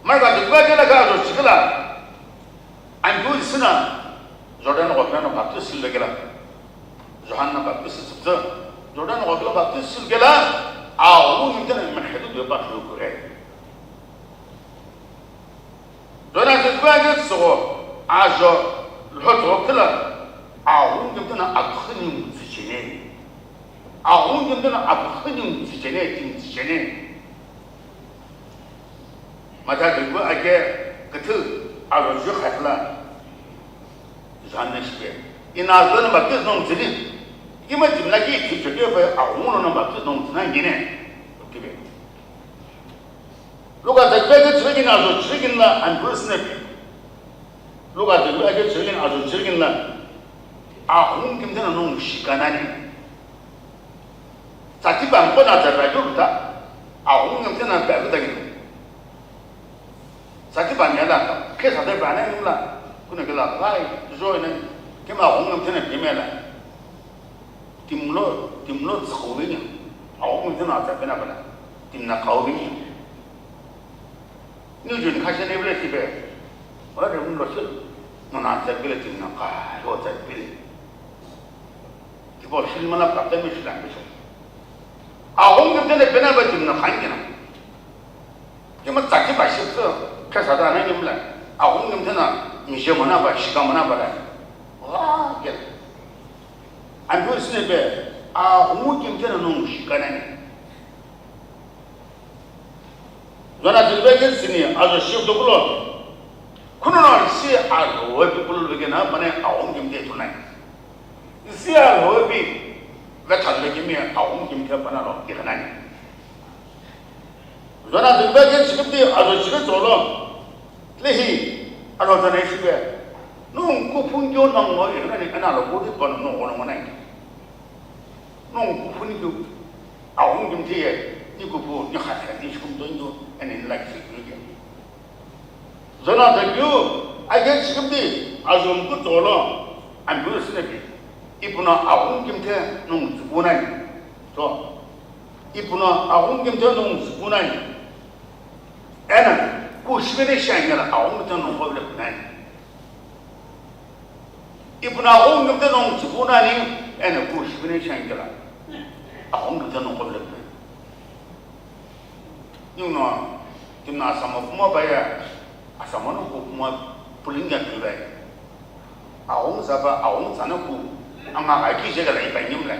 Marka dukwa kela ka ajo chikala. Andu isina Jordan ghokna no baptist silbe kela. Johanna baptist sibza. Jordan ghokla baptist silbe kela. A ulu nintena mekhedu dwe pa shuru kure. Dona züzüa ye tsügho ajo lhotho khila aghungu kimtena akhini mtsüchene. Aghungu kimtena akhini mtsüchene, kimtsüchene. Mata dukhu ake küthü ajo ju khakhila. Johanne shipe. Ina zona baptiz nong tsini. Kima timla ki thichote pe aghungu nona baptiz nong tsina ngine. Tibe. Luka zagbe ake chirigin ajo chirigin la Andrew Snap. Luka zagbe ake chirigin ajo chirigin la. Aghungu kimtena nong shikanani. Tsati bangkona zagbe ake luta. Aghungu kimtena pe luta gino. Tsati bangkela ka. Kesa de bana ngula. Kuna kela pai. Joy na. Kima aghungu kimtena pimela. Timlo, timlo tsükhuvini, aghungu tena atsa pena pala, timna kauvini. New June khasha nebile sibe, ore mulo sil, nona atsa pile timna ka, yo atsa pile. Tipo sil mana kapta mi silang biso. Aghungu tena pena ba timna kangina. Kima tsaki ba shipsu, kesa da na nimla, aghungu tena, mi je mana ba, shika mana ba la. Wa, kela. Andu sine be, a, humu kimtena nung shikanani. Zona zilbe ke sini, ajo shiv dokulo. Kuno na si a lo we people be ke na, mane a hum kimte tunai. Si a lo we bi, ve thalbe kimi a hum kimte pana lo, ikanani. Zona zilbe ke sikipti, ajo shiv tsolo. Lehi, ano tana ishibe. Nung kuphun kyo nang lo, ina ni ana lo kodi pan no ono nai. Nung kuphun kyo. Aung kim thiye, ni kuphu, ni khat khat, ni shikum don kyo, ani ni laki sikyo kyo. Zona ta kyo, age shikum di, azum ku tolo, an bu sine bi. Ipuna aung kim the nung zukunai. To. Ipuna aung kim the nung zukunai. Ena, ku shibene shangela, aung kim the nung hovle kunai. Ipuna aghungu kimtena nung tsüpuna ni, ena ku shibine shangela. Aghungu kimtena nung khovle phe. Ningu no, timna asamo kuma baya, asamo no ku kuma pulinga pibai. Aghungu zapa, aghungu tsana ku, anga gai ki jegala ibai nimla.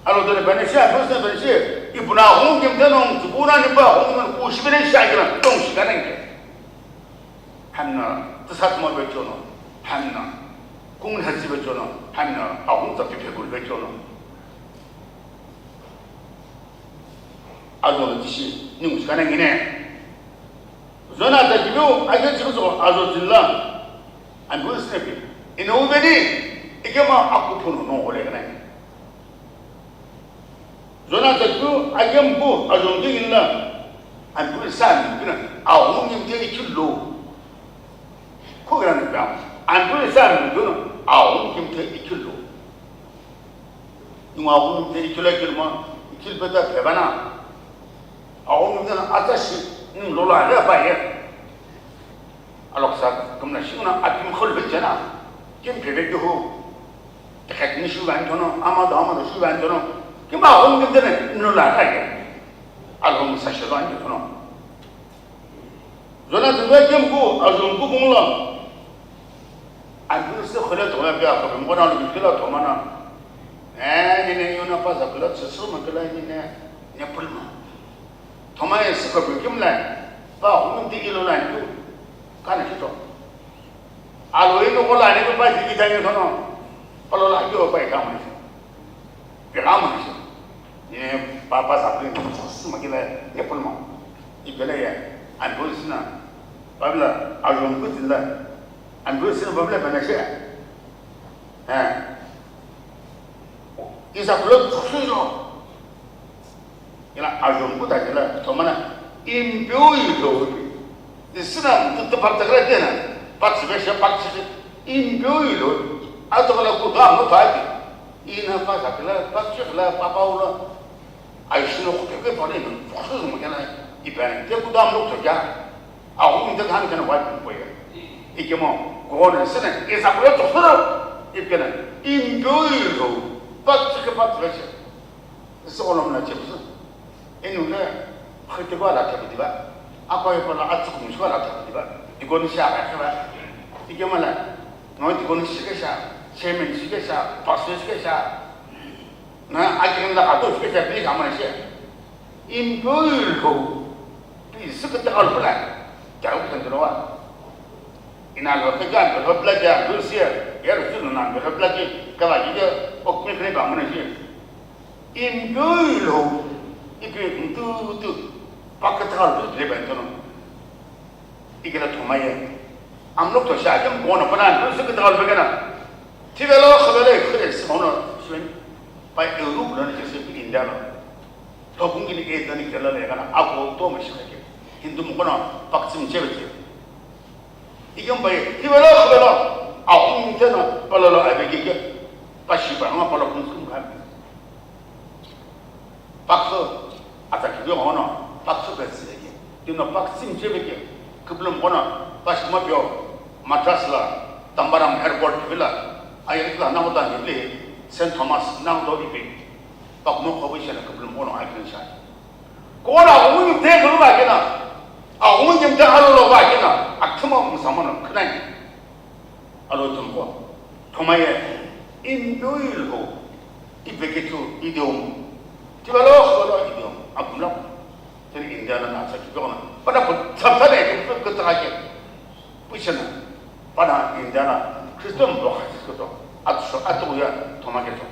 Alo dole bane shi, alo se bane shi, ipuna aghungu kimtena nung tsüpuna ni ba, aghungu ku shibine shangela, tong shikana nge. Hamna, tsa satma vechono, hamna, kung hatsi vechono, hamna, ahung tsa pipe gur vechono. Azo tishi, ningu shikana ngine. Zona ta kibu, ake chibu so, azo zilla. Angu snepi. Ina ubeni, ikema akupuno no ole gane. Zona ta kibu, akem bu, azo ngine la. Angu sa ngine, azo ngine te ikilo. Khughenani pegho, Andrew Isaiah mdunu, aghungu kimthe ikillu. Ningu aghungu kimthe ikillu ikillu mo, ikillu peta phebana. Kumdena atsa shi, mm, lola aghi apaye. Aloksa kumna shinguna akim khol bechena. Kim phebe kihu. Tekhetini shu van tono, ama do ama do shu van tono. Kim ba hom kim dene, mm, lola aghi aye. Alhom sa shi van tono. Zona züghi kemku, azunku kunglo. Andrew se khole thoma pia ko mo na lo kila thoma na. Eh, ni ne yona pa za kula tsüsü ma kila ni ne, ne pulma. Thoma ye se ko kim la. Pa hum ti ilo la ni. Kana kito. Alo ino ko la ni pa ti kita ni thono. Palo la yo pa ita mo. Pegama ni. Ni papa sa pin sima kila ni pulma. Ibele ya. Andrew sina. Pabla, azunku zila. Andrew sina pabla bana she. Eh. Isa kulo tsukhilo. Ila azunku ta kila, tomana, impiu ilo. Isina, tu, tu, pa, ta, kira, kena, pa, tsibe, she, pa, tsibe, impiu ilo. Ato kala ku, ga, mo, pa, ki. Ina, pa, ta, kila, pa, tsibe, kila, pa, pa, ulo. Aishino, ku, ke, ke, pa, ni, ku, su, mo, kena, ibe, te, ku, da, mo, to, kya. Ahu, nte, kan, kena, wa, ku, ya. Ikemo, gone, sene, isa, ku, to, su, ibe, kena, impiu ilo. Pa, tsibe, pa, tsibe, she. Sogolom na chips. Enu le khitiko la thakudiba. Ako ipo la atsukum shiko la thakudiba. Dikoni sha ka khiba. Ikemala. No dikoni shike sha. Chairman shike sha. Pastor shike sha. Na akirin la kato shike sha bi kama shi. Impiu lo. Pi sik ta al pula. Jaru kan dro wa. Ina lo ka jan lo bla ja Rusia. Ya Rusia na lo bla ji. Ka ba ji. Ok me kre ba mo na shi. Impiu lo, ipi mtutu, pakatha lo le ben tono. Ikela thoma ye. Amlok to sha kem bona pana lo sik ta lo begana. Tivelo khabele khule simono swen. Pa Europe lo ni se India lo. To kung ni e dani kela le kana ako to ma shi ke. Hindu mo kono paksim chebe. Ikem bai, tivelo khabelo. Ahum tena palolo abegege. Pashi ba ma palo kum kum kan. Pakso, ata kibi ono, pakso ka silege. Tino paksim chebeke, kiblum ono, pashma pio, Madras la, Tambaram Airport bila, ayek la namuta ni bli, Saint Thomas, namuta ipi. Pakmo kobo shana kiblum ono akin sha. Kona umu te kulu ba kina, a umu te halo lo ba kina, a tuma musamana knan. Alo tumko, tomaye, impiu lo, ibeketu idiom, tibalo kholo idiom, akumla, tani India na sa kibona, pada ko tsapsane ko tsake, pushana, pada India na Kristo mbo khasi koto, atso atoya tomaketo.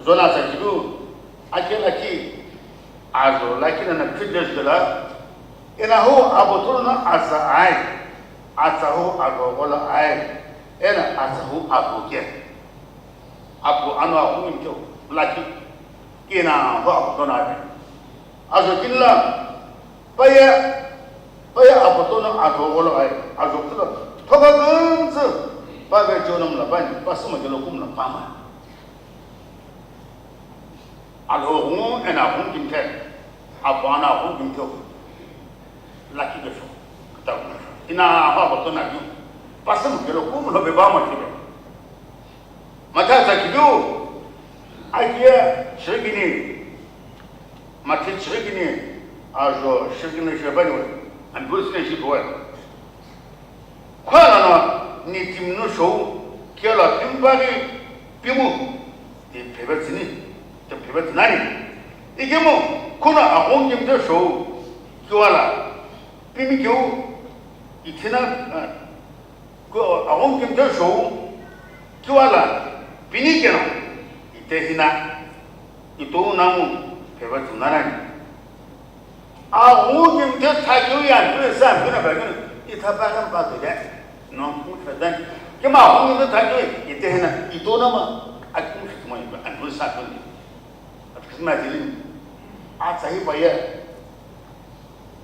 Zona sa kidu, ake laki, azo laki na na fitness dela, ena ho abotol na asa ai, asa ho azo gola ai, ena asa ho azo ke. Apo ano ahu into, laki, kena ho abotol na ai. Azo kinla, paya, paya abotol na azo gola ai, azo kula, thoka ganza, pa ga jonam la bani, pasuma gelo kum la pama. Alhou ghungu ena ghungu kimthe, apu ana ghungu kimthe, laki kesho, kitabu kesho. Ina ahu abato na kyu, pasum kelo kum lo beba ma kibe. Matha sa kidu, akia shirikini, mathe shirikini, ajo shirikini shebani wa, ambus ne shibwa. Khwalano ni timnu shou, kela pimpari pimu, ti phebe tsini, ti phebe tsinani. Ikemu, kuna aghung kimte shou, kiwala, pimi kiu, ithina, eh, ku aghung kimte shou, kiwala, pini kena, ite hina, ito namu, phebe tsinanani. Aghungu kimte thakeu ye Andrew sa Andrew na bagino, itha bagam ba de, no, hu fadan. Kima aghungu kimte thakeu ye, ite hina, ito nama, akum shituma Andrew sa Andrew. At kisma dilin, a tsahi ba ye,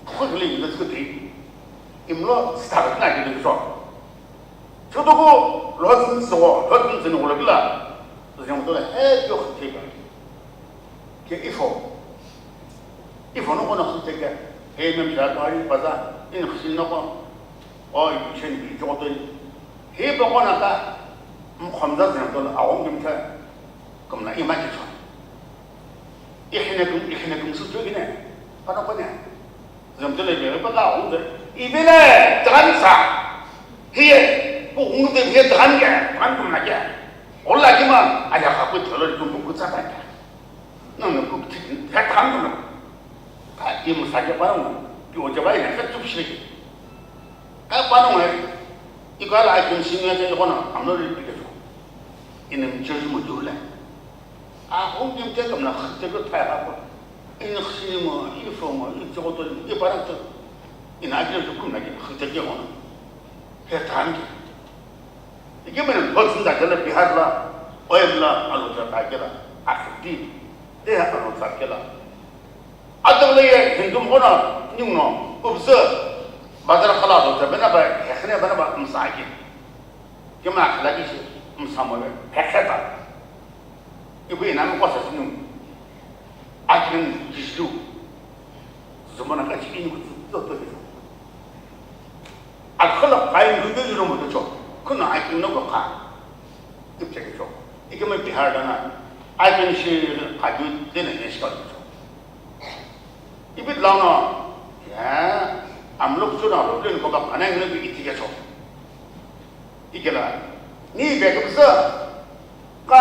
khukli ni tsku ti, imlo star na ki so. Chutuku, lozin so, lozin zin wala kila, zin wala he yo khtiba. Ke ifo. Ifono kono khiteke, he mem ja ko ari baza, in khisi no ko, o icheni bi jo to. He bo kono ta, mkhomza zem to, a hong kim ta, kumna ima ke chon. Ikhine kum, ikhine kum su jo gine, pa no ko ne. Zem to le be pa ka hong de. Ibele, tran sa. Hiye, ko hong de hiye tran ke, tran kumna ke. Ola kima, aya ka ko tholo kum ko sa ta ke. Nang nang ku thik, ha tham nang. Ka imu sa ke pa nang, pi o jaba ina ka tup shi. Ka pa nang ai. Ika la ai kun sin ya ke kono, amno ri pi ke. Ina mi church mo ju la. A hong kim te kam na khte ko thai ha ko. Ina khsi mo, i fo mo, i jo to, i pa ra to. Ina ke ju kum na ke khte ke kono. He tham ke. Ikemu eno Lhotsüni ta kela Bihar la, oil la, alu tsa ta kela, akhiti, de alu tsa kela. Atau le ye Hindu mkono, ninguno, upzü, bazar khala alu tsa bena ba, hekhne bena ba, msa ki. Kema khala ki shi, msa mo be, hekheta. Ibu ina mo kosa sinu. Akin jishu. Zumana ka chi inu kutsu, to, to, to. Akhala kain hu de lo mo cho. Kuna akin no ko ka. Ipche cho. Ikema Bihar dana. Akin shi ka ju de ne ne shi ka cho. Ibit la no. Ya, am lok chu na lo len ko ba kana ne bi iti ke cho. Ikela, ni be kemsa, ka,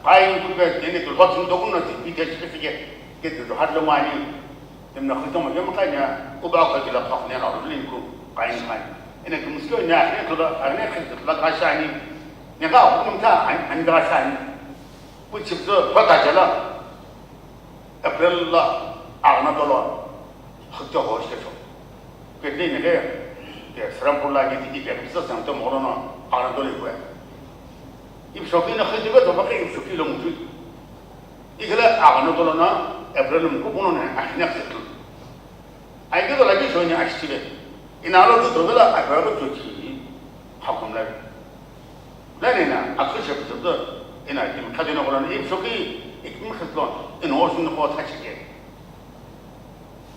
kain ku be, deni ku Lhotsüni dogun na ti, bi te chi ke ke, ke tu hat lo mani, dem na khito mo, dem ka nya, u ba ka kila pa ne na ro lin ku, kain kai. Ene ku muskio nya, ne to da, ne khito la ka shani. Ne ka, ku ta, an, an ka shani. Ku chip zo, pa ta jala. April la agna dolo khikte ho shikesho. Kedini ke, ke Serampore la ke di ke bisa sang to molo no agna dolo ikwe. Ipshoki na khikte to ba ke ipshoki lo mutu. Ikela agna dolo na April mu kupuno ne ahina khikte. Aike dola ki shoni ashitile. Inalo tu dovela abago tu ki hakum la. Lani na akhushe pizabdo ina kim khadina kolan ipshoki ikmi khadlo ino osun ko thachike.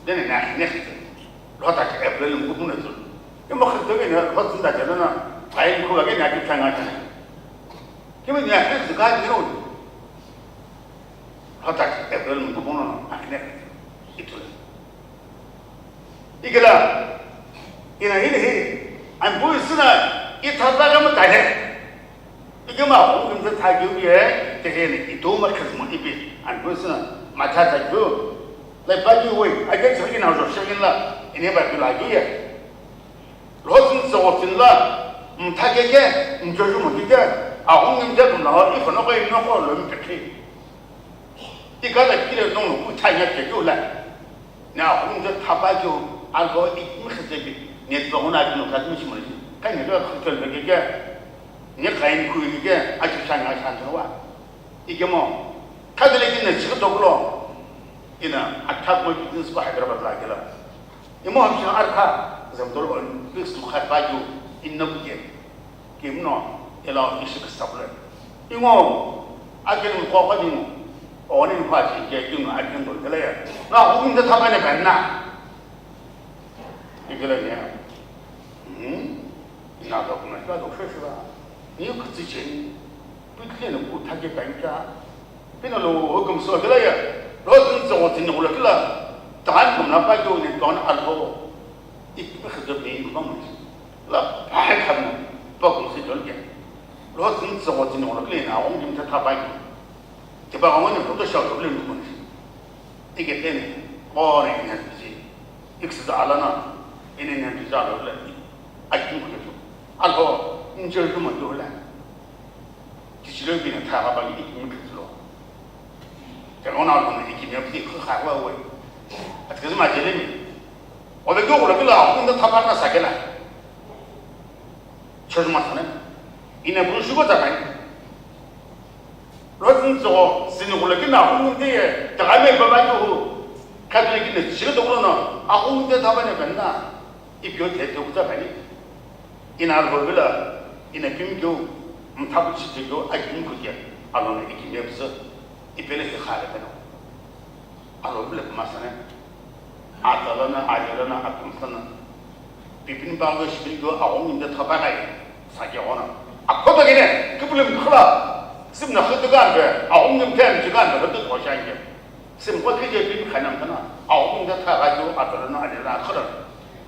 Lani na ne khite. Lota ke April mu kupuna tu. Imo khadlo ke na Lhotsüni ta jana na. Ai ku ga ke na ki thanga thanga. Kimi na khadlo ga ni ro. Lota ke April mu kupuna na. Akne. Itu. Ikela, ina hili hi, anpu isina, ithata kama tane. Ikema, ungkimsa thakiu ye, teheni, ituma khizmu ipi, anpu isina, matha thakiu. Lai pagi wei, ake chiriki na jo shekin la, ine ba pila yu ye. Lhotsüni tsotsüni la, mthakeke, mjoju mokike, ahungkimte kumla, ifono ko ino ko lo mpekhi. Ikata kile nong lo kuchanya ke yo la. Na hung de thapa kyo algo ikmi khete bi. Ne to na kino ka mi shimo ni. Ka ne to khutol be ke. Ne kain ku ni ke a chi chanya chan wa. Ikemo. Ka de le kin ne chi to lo. Ina attack mo business ko Hyderabad la ke la. Imo hamshin arkha, zamdol Olympics tu kha pa yu inna kuke. Kimno, ela ishi ksa pule. Ingo, akin ko ko ni, oni pa chi ke kin akin do tele ya. Na hu min da ta ba ne ban na. Ikela ne. Hmm? Ina do kuna ka do shwe shwe ba. Ni ku tsi chen. Pu tle no ku ta ke ban ka. Pino lo hukum so kila ya, lo tun tso tin lo kila, tan kum na pa jo ne ton al ho. Ik pe khdo me in ko mo. La pa khan pa kum si don ke. Lo tun tso tin lo kila na ong dim ta ta pa. Te ba ong ne ko to sha lo le mo. Ike tene, ko ne ne ji. Ik sa ala na, ine ne ji za lo le. Ai kin ko. Al ho, in je ko mo do la. Kichilo bina thagha ba ikimi khizlo. Tengona lo ikimi apti khu kha wa we. Atkizima jelemi. Obe go lo kila hunda thapa na sakela. Chojma thane. Ina bu shugo ta bai. Lo tin zo sini gulo kina hunde ye. Tagame baba yo. Kadri kina chilo to no. A hunde thapa ne benna. Ipyo te to ta bai. Ina alhou vilo, ina kimiu keu, mthapu chithe keu, akimiu keu, alono ikimiu püzü, ipele hi khale peno. Alhou vilo kumasane. Ata lono, aye lono, akumtsa lono. Pipini pangolo shipini keu aghungu kümthe thapa nai, sake ghono. Akhoto kene, kipulum khula, simna khutu kanpe, aghungu kümthe mchi kanpe, khutu thoshange. Simkho khije pipini khanam thana, aghungu kümthe thapa keu ata lono, aye lono, khula.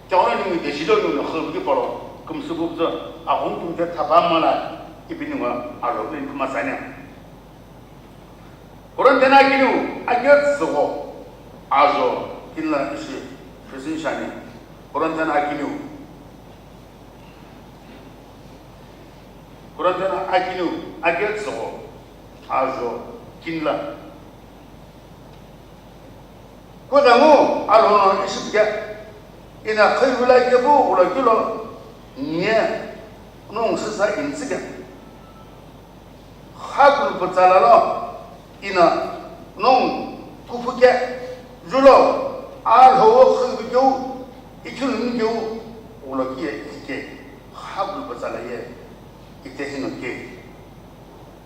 Tiaghona ningu deshi lo ningu khulu ki polo, kümsüpu bzo, aghungu kümthe thapa mala, ipi ningu alo, ningu kuma sane. Korinthian akiniu, aketsügho, ajo, kinla ishi, phesin shani. Korinthian akiniu. Korinthian akiniu, aketsügho, ajo, kinla. Kutangu, alhono ishi pike. Ina khairu la kepu, ulo kilo, nye, nung sisa intsike. Khakulu pütsa lalo, ina, nong, kupuke, julo, alhowo khibikeu, ichulumikeu, ulokiye ikike, khakulu pütsa laye, ite hinoke,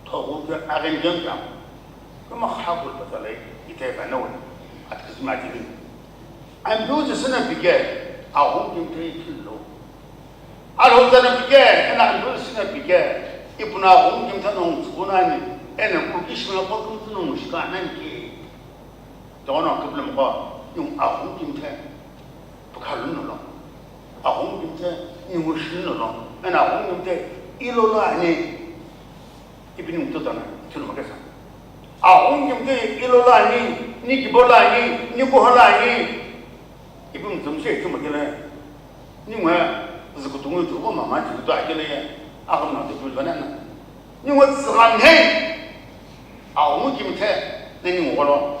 thoguke, agengenka, kuma khakulu pütsa laye, ite kanawe, atkizima atibini. Ambiu zisina pike, aghungu kümthe ichilo. Alhou tsana pike, ena andul sina pike, ipuna aghungu kümthe nongu tsukuna ani, ena kuki shimla kho kümthe nongu shika nani ki. Tono kipulum kho, yung aghungu kümthe, pukhalun nolo. Aghungu kümthe, yung shin nolo. Ena aghungu kümthe, ilolo ani. Ipi ningu totana, ithulu makesa. Aghungu kümthe, ilolo ani, ni kibo lo ani, ni kuho lo ani. Ipi mtsumshe, ithulu makele. Ningu zükutungu ithulu ko mama, zükutu akele ye. Agham na tutu zana na. Ningu tsüghamhe. Aghungu kümthe, ne ningu gholo.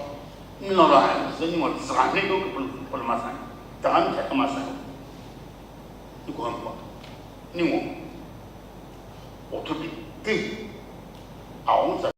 Nino lo ani, zü ningu tsüghamhe ko kupul, kupul masani. Tsüghamhe kumasani. Ningu hampa. Ningu. Otupi ti. Aghungu tsü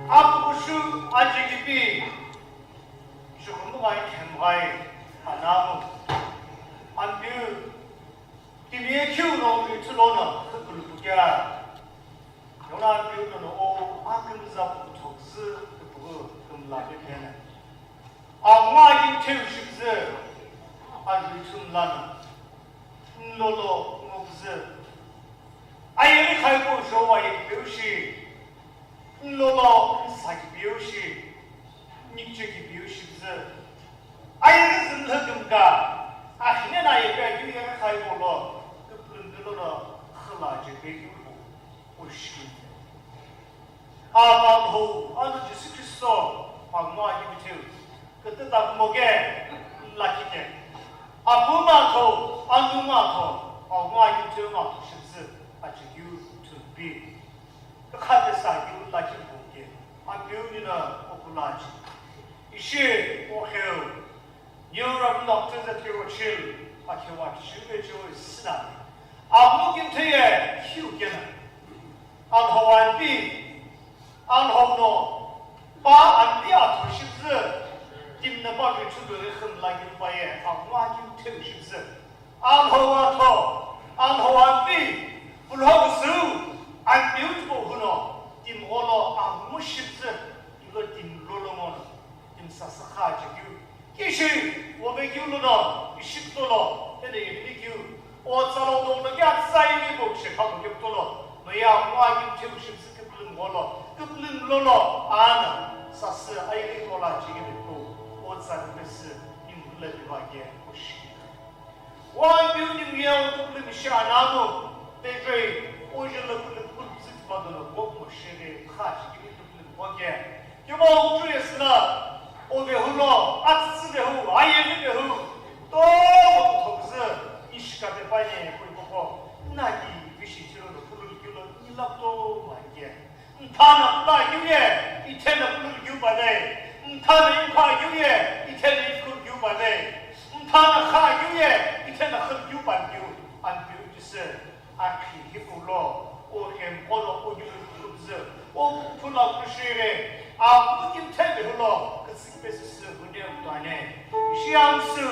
Apukushu ajikipi, shukumughai khemghai anamu. Ampeu, timiye khiu no ri thulono khukulupu kea. Yona ampeu no o akümza puthokzü kupugu kümla kepena. Angwa kimtheu shikzü, ajui thumlana. Nlolo ngokzü. Ayeri khaibo jowa yekipeu shi. Nlolo nsa kipeu shi. Nikche kipeu shibzü. Ayeri zümlhü kümka. Akhine na yepe keu yeri khaibo lo. Küplündülo no khüla jepe keu bo. Oshikimte. Ava Alhou, anu Jisü Khristo, angwa kimtheu, kütüta kumoke, lakhi ke. Apu matho, anu matho, angwa kimtheu matho shibzü, achikiu thumpi. Kükha kesa kiu lakhi kumoke, apiu nina okulachi. Ishi, okheu, New Reverend Doctor Zakiru Chil, akhewa kishiu vechewu isinani. Amu kimtheye khiu kena. Alhou anpi, Alhou no, pa anpi athu shibzü, timna pa kichulu ikhim la kimpa ye, amu kimtheu shibzü. Alhou atho, Alhou anpi, pulho kusu, anpi utpo huno, tim olo amu shibzü, ilo tim lolo mono, tim sasakha chekeu. Kishi, obe kiu lono, ishi kutolo, ene yemini kiu. O tsalo dolo kia tsa yemi bo kishe khamu kiu kutolo. Noya, wa kiu kiu shibzü kiu pulum golo, kiu pulum lolo, ana, sasü, ayiri tola chigi de ko. O tsalo pesi, nimu le biwa ye, o shi. Wa kiu nimu ye o kiu pulum shi anamu, pepe, o je le pulum pulum zit madolo, bo mo shere, kha chigi de kiu pulum bo ke. Kemo uchu yesü la, o vehu lo, atsütsü vehu, ayeni vehu, tomo kuthokuzü, ishika pepaine kuikoko, naki vishi chiro no pululukeu lo, nila kutomo anike. Mthana pula keu ye, ithena pululukeu bale. Mthana inkha keu ye, ithena inkhu keu bale. Mthana kha keu ye, ithena khul keu bale keu, anpiu kise. Akhi hipau lo, o kemqo lo, o niu kukubzü, o kukuphu lo kushire, a kukukim thebe hulo, kütsüküpe süsü hune utane. Ishi amsü,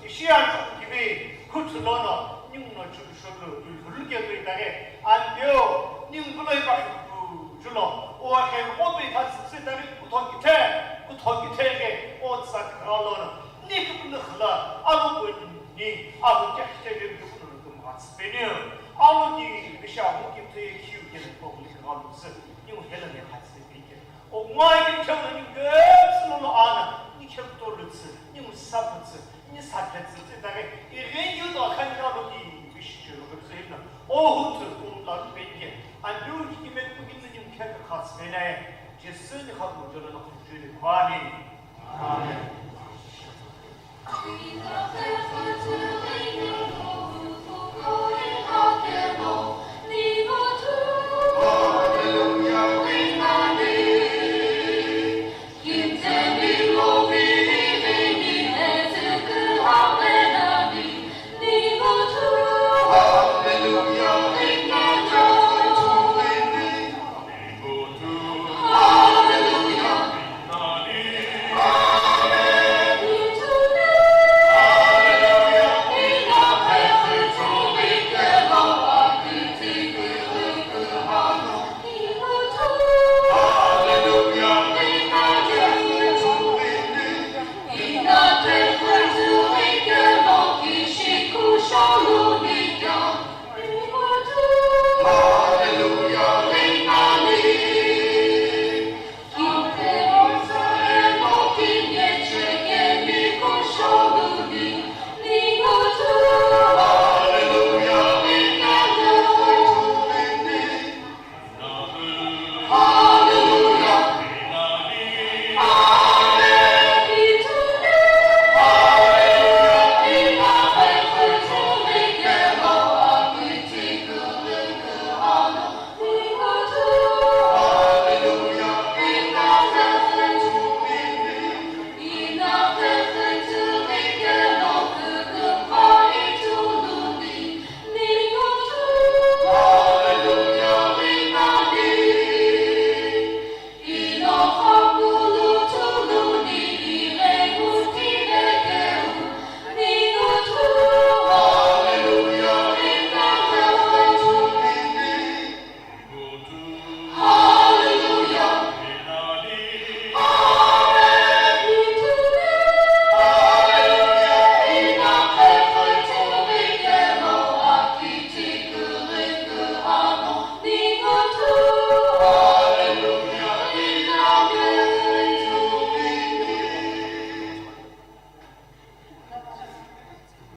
ishi achukukimi, kuthu lono, niu no chukshulu, ilhuluke tuitare, anpeo, niu kulo ipa kukujulo, o kemqo pe thatsütsü tare, kutho kithe, kutho kithe ke, o tsakra lono, ni kupulu khla, alo kweni, alo kekhthe ke kupulu kumghatsü peniu. Alo ki, misha hu ki theye khiu ke le public galo se, niu hela ne khatse pike. O ngwa ki theu niu ke silo lo ana, ni kheu to lutse, niu sa putse, ni sa petse, tse dare, i re niu to khan galo ki, mishi che lo ke se na. O hu tu kum la pike. Andu ki ki me ku ki niu ke khatse pene. Jesu ni kha ku jolo na ku jule. Amen. Amen.